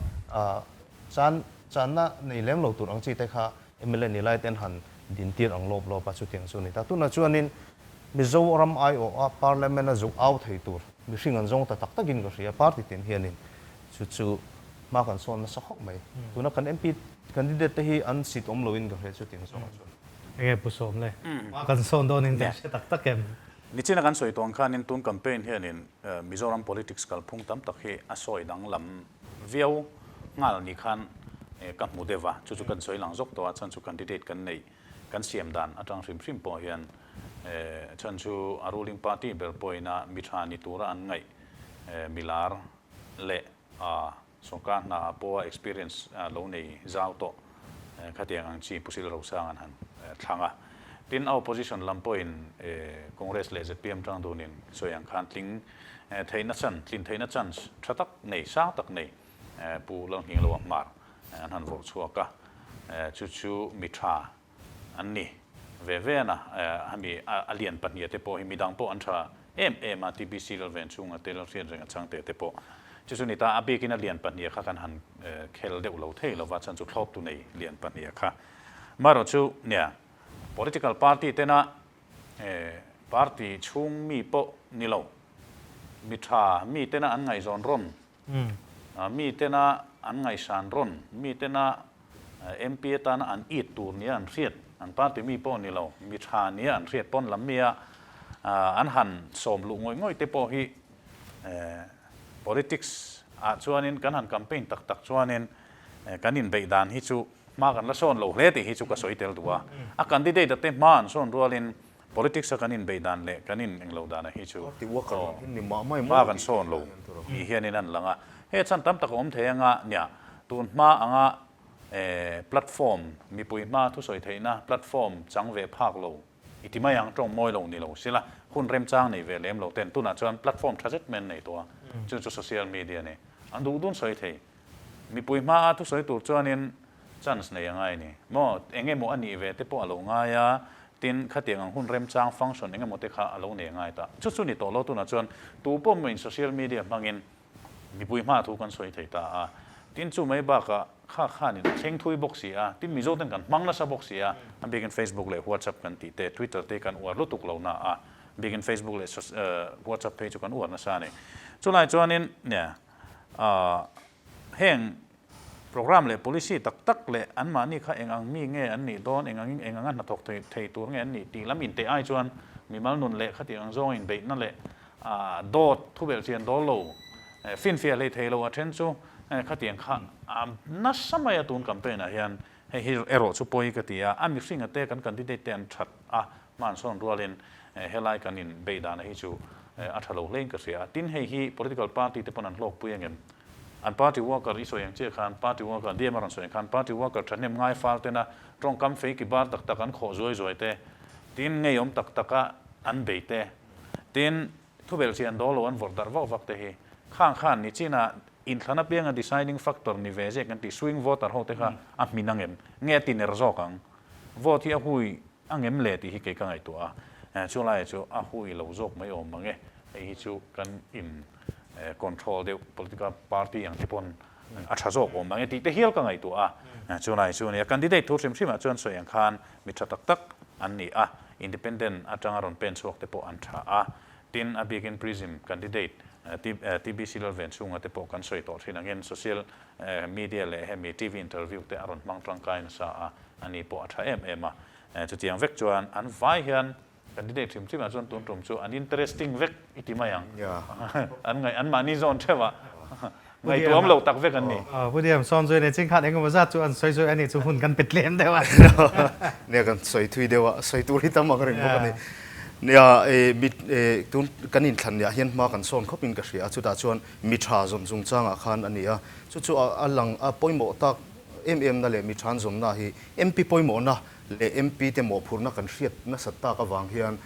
chan channa nei lem lo tur ang chi te kha mla ni lai te an han din tir ang lawp lawp a, chutiang chu a ni ta. Tunah chuanin Mizoram aiawh a parliament a zuk au thei tur mihring an zawng ta tak takin ka hria, party tin hianin Chu chu hma kan sawn nasa khawp mai. Tuna kan MP candidate te hi an seat awm loin ka hria chu tiang zawngah chuan. Enge Pu Sawm le? Hma kan sawn dawnin kan hre tak tak em? Nichina kan sawi tawh ang khanin tun campaign hianin Mizoram politics kalphung tam tak hi a sawi danglam viau nghal ni khan ka hmu deuh a, chu chu kan sawi lang zawk tawh a, chuan chu candidate kan neih kan siam dan atang hrim hrim pawh hian chuan chu a ruling party ber pawhina mi tha ni tura an ngaih milar leh a sawrkar hna ah pawha experience lo nei zau tawh khatiang ang chi Pu Sil Rosang an han thlang a. Tin, a opposition lam pawhin Congress leh zpm tang dunin sawi ang khan tling theihna chan, tlin theihna chance tha tak nei, sang tak nei Pu Lalnghingloa Hmar an han vawrh chhuak a. Chu chu mi tha An ni ve ve a na, hemi a lian pahniha te pawh hi midang pawh an tha em em a, TBC Lalven chhunga te Lalhriat renga changte te pawh chu chu ni ta, a bikin a lian pahniha kha kan han khel deuh lo thei lova, chuan chu thlawptu nei lian pahniha kha. Amaherawh chu nia, political party tena party chhung mi pawh ni lo, mi tha mi tena an ngaihzawn rawn Mi tena an ngaihsan rawn, mi tena MP atana an it tur nia an hriat, an party mi pawh ni lo, mi tha nia an hriat pawn lam mi a, An han sawm luh ngawih ngawih te pawh hi politics ah chuanin kan han campaign tak tak chuanin kan inbeih dan hi chu hma kan la sawn lo hle tih hi chu ka sawi tel duh a. A candidate a te hma an sawn rualin politics a kan inbeih dan leh kan in englo dan a hi chu hma kan sawn lo ni hianin an lang a. Hei chan tam tak a awm thei anga nia tun hma anga platform mipui hma thusawi theihna platform chang ve phak lo I ti mai ang, tawng mawi lo ni lo sila, hun remchang nei ve lem lo ten tunah chuan platform tha zet mai an nei tawh a, chu chu social media a ni. An duh dun sawi thei. Mipui hmaa thusawi tur chuanin chance nei a ngai a ni. Maw, eng emaw a nih ve te pawh a lo ngai a, tin khatiang ang hun remchang function eng emaw te kha a lo nei a ngai ta. Chu chu ni tawh lo tunah chuan tu pawh mawiin social media hmangin Mipui hma thu kan sawi thei ta a, tin chu mai bakah kha khanin a thleng thui bawk si a, tin Mizo ten kan hmang nasa bawk si a, a bikin Facebook leh WhatsApp kan tih te, Twitter te kan uar lutuk lo na a, bikin Facebook leh WhatsApp phei chu kan uar nasa a ni. Chulai chuanin nia heng program leh policy tak tak leh anmahni kha eng ang mi nge an nih dawn, eng angin eng anga hnathawk thei tur nge an nih tih lam inteh ai chuan mimal nun leh khatiang ang zawng inbeihna leh Dawt thubelh chian dawl lo, finfiah hlei thei lo a then chu khatiang kha a nasa mai a tun campaign ah hian hei hi erawh chu pawi ka ti a, a mihringa te kan candidate te an that a, hman sawn rualin helai kan in beih dana hi chu a tha lo hlein ka hria a, tin hei hi political party te pawn an hlawkpui angem? An party worker i sawi ang chiah khan party worker DM a rawn sawi ang khan party worker thahnem ngai fal tena tawngkam fei ki bar tak tak an khawh zuai zuai te, tin ngeiawm tak taka an bei te, Tin, thubelh chian dawl lo an vawrh darh vak vak te hi khang khan ni chinah inthlan apianga deciding factor ni ve zek an tih swing voter ho te kha a hmin angem? Nge a tiner zawk ang? Vote hi a hui angem le tih hi kei ka ngaihtuah a, chu laiah chu a hui lo zawk mai awm mang e, hei hi chu kan in control deuh political party ang te pawn a tha zawk awm mang e tih te hial ka ngaihtuah a, chu lai chu a ni a. Candidate thu hrim hrimah chuan sawi ang khan mi tha tak tak an ni a, independent atanga rawn pen chhuak te pawh an tha a, tin a bikin Prism candidate TBC Lalven chhunga te pawh kan sawi tawh thin angin social media leh hemi TV interview te a rawn hmang tangkai nasa a, ani pawh a tha em em a, chutiang vek chuan an vai hian candidate hrim hrimah chuan tun tum chu an interesting vek i ti mai ang, an ngaih an mahni zawn theuh a. Ngaihtuam lo tak vek an ni. Pu Diam, sawn zui nei chingkhat engemaw zat chu an sawi zui a ni chu hun kan pe tlem deuh a. Nia kan sawi thui deuh a, sawi tur hi tam ang reng bawk a ni. Nia mi tun kan inthlan niah hian hma kan sawn khawpin ka hria a, chutah chuan mi tha zawm chungchangah khan a ni a. Chu chu a lang a pawimawh tak em em na leh mi tha an zawmna hi MP pawimawhna leh MP te mawhphurhna kan hriat nasat tak avang hian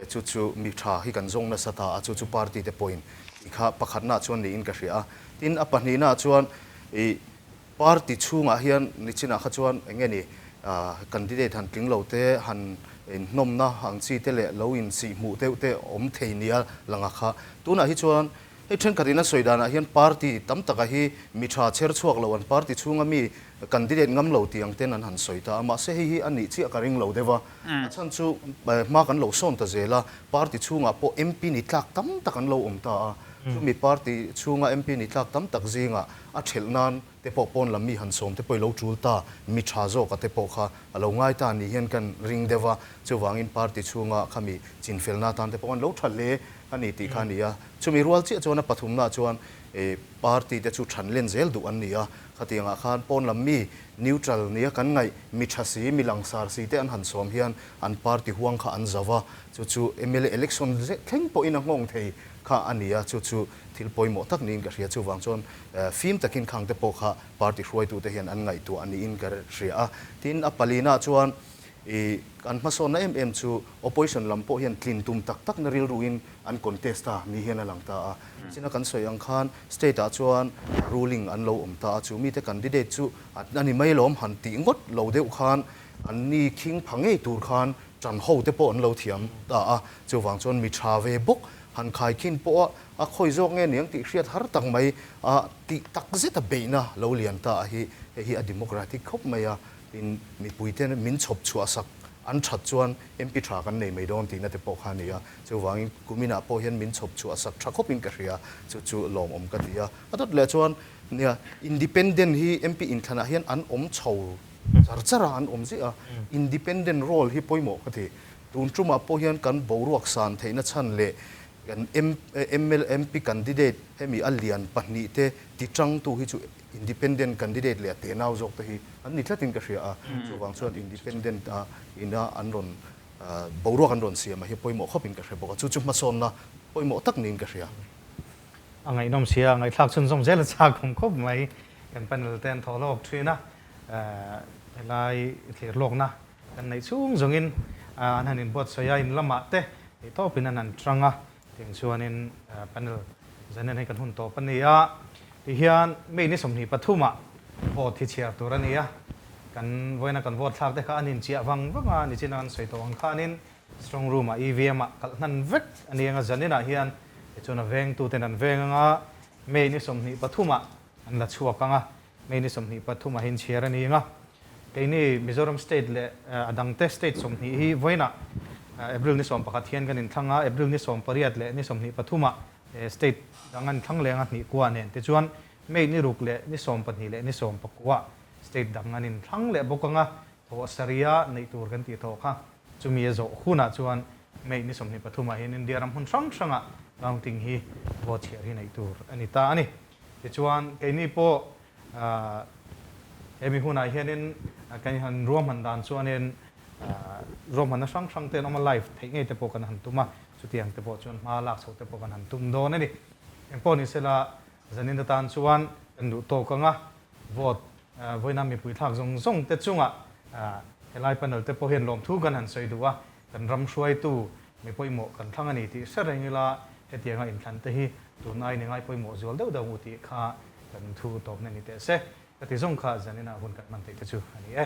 chu chu mi tha hi kan zawng nasa ta a, chu chu party te pawhin Tih kha pakhatnaah chuan niin ka hria a. Tin, a pahnihnaah chuan ih party chhungah hian nichinah kha chuan eng nge ni candidate han tling lo te, han inhnawmna ang chi te leh lo insih hmuh deuh te awm thei nia lang a kha. Tunah hi chuan hei thenkhatin an sawi danah hian party tam taka hi mi tha chher chhuak lo an party chhunga mi candidate ngam lo tih ang ten an han sawi ta a. Mahse hei hi a nih chiah ka ring lo deuh a. A chhan chu hma kan lo sawn ta zel a. Party chhungah pawh MP ni tlak tam tak an lo awm ta a, chumi party chhunga MP ni tlak tam tak zingah a thelh nan te pawh pawn lam mi han sawm te pawh i lo tul ta, mi tha zawka te pawh kha a lo ngai ta ni hian kan ring deuh a, chuvangin party chhunga khami chinfelna atan te pawh an lo tha hle a ni tih kha a ni a. Chumi rual chiah chuan a pathumnaah chuan party te chu than len zel duh an ni a, khatiangah khan pawn lam mi neutral nia kan ngaih mi tha si, mi langsar si te an han sawm hian an party huang kha an zo va, chu chu mla election thleng pawhin a nghawng thei kha a ni a, chu chu thil pawimawh tak niin ka hria. Chuvang chuan fim takin khang te pawh kha party hruaitute hian an ngaihtuah niin ka hria a. Tin, a palina chuan ih an hmasawnna em em chu opposition lam pawh hian tlin tum tak takna rilruin an contest ta ni hian a lang ta a. China kan sawi ang khan state ah chuan ruling an lo awm ta a, chu mite candidate chu a ni mai lawm han tih ngawt lo deuh khan An ni khing pha ngei tur khan ṭan ho te pawh an lo thiam ta a, chuvang chuan mi ṭha ve bawk han khai khin pawh a, a khawi zawk nge niang tih hriat har tak mai a, tih tak zeta beihna lo lian ta a hi, hei hi a democratic khawp mai a, tin mipui te min chhawp chhuah sak an ṭhat chuan MP ṭha kan nei mai dawn tihna te pawh kha a ni a, chuvangin kuminah pawh hian min chhawp chhuah sak ṭha khawpin ka hria, chu chu lawmawm ka ti a, a dawt leh chuan nia independent hi MP inthlanah hian an awm chho. Char char a an awm ziah a, independent role hi pawimawh ka ti. Tun tumah pawh hian kan boruak san theihna chhan leh kan ML MP candidate hemi a lian pahnihte tichangtu hi chu independent candidate leh a tenau zawk te hi an ni tlatin ka hria a. Chuvang chuan independent a ina an rawn boruak an rawn siam a hi pawimawh khawpin ka hre bawk a. Chu chu hmasawnna pawimawh tak niin ka hria. A ngaihnawm sia, ngaihthlak chhunzawm zel a chak awm khawp mai. Kan panel te an thaw lawk thin a, helai thlir lawkna kan neih chhung zawngin an han inbuatsawi a, in lamah te theih tawpin an han tang a, tiang chuanin panel zanin hei kan hun tawp a ni a, tihian May ni 23 ah vote hi chhiar tur a ni a, kan vawiina kan vote thlak te kha an inchiah vang vang a, nichina kan sawi tawh ang khanin Strong room ah EVM ah kalh hnan vek a ni anga zanin ah hian tichuan a vengtu ten an veng anga May ni 23 ah an la chhuak anga May ni 23 ah hi inchhiar a ni anga keini Mizoram state leh a dangte state 20 hi vawiinah April ni 11 hian kan inthlang a, April ni 18 leh ni 23 ah state dang an inthlang leh anga hnih kua nen tichuan May ni 6 leh ni 12 leh ni 19 ah state dang an inthlang leh bawk anga Thawh saria neih tur kan tih tawh kha. Chumi a zawh hunah chuan May ni 23 ah hian India ram hmun hrang hrangah counting hi vote chhiar hi neih tur a ni ta a ni. Tichuan keini pawh hemi hunah hianin kan han ruahman dan chuanin ruahmanna hrang hrang te an awm a, live theih ngei te pawh kan han tum a, chutiang te pawh chuan hma lak chhoh te pawh kan han tum dawn a ni. Engpawh ni sela zanin atan chuan kan duh tawk ang a, vote Vawiina mipui thlak zawng zawng te chungah helai panel te pawh hian lawmthu kan han sawi duh a, kan ram hruaitu mi pawimawh kan thlang a ni tih hre reng ila hetianga inthlan te hi tun aiin i ngai pawimawh zual deuh deuh ang u tih kha kan thu tawpna ni teh se. Ka ti zawng kha zaninah hun kan hman theih te chu a ni e.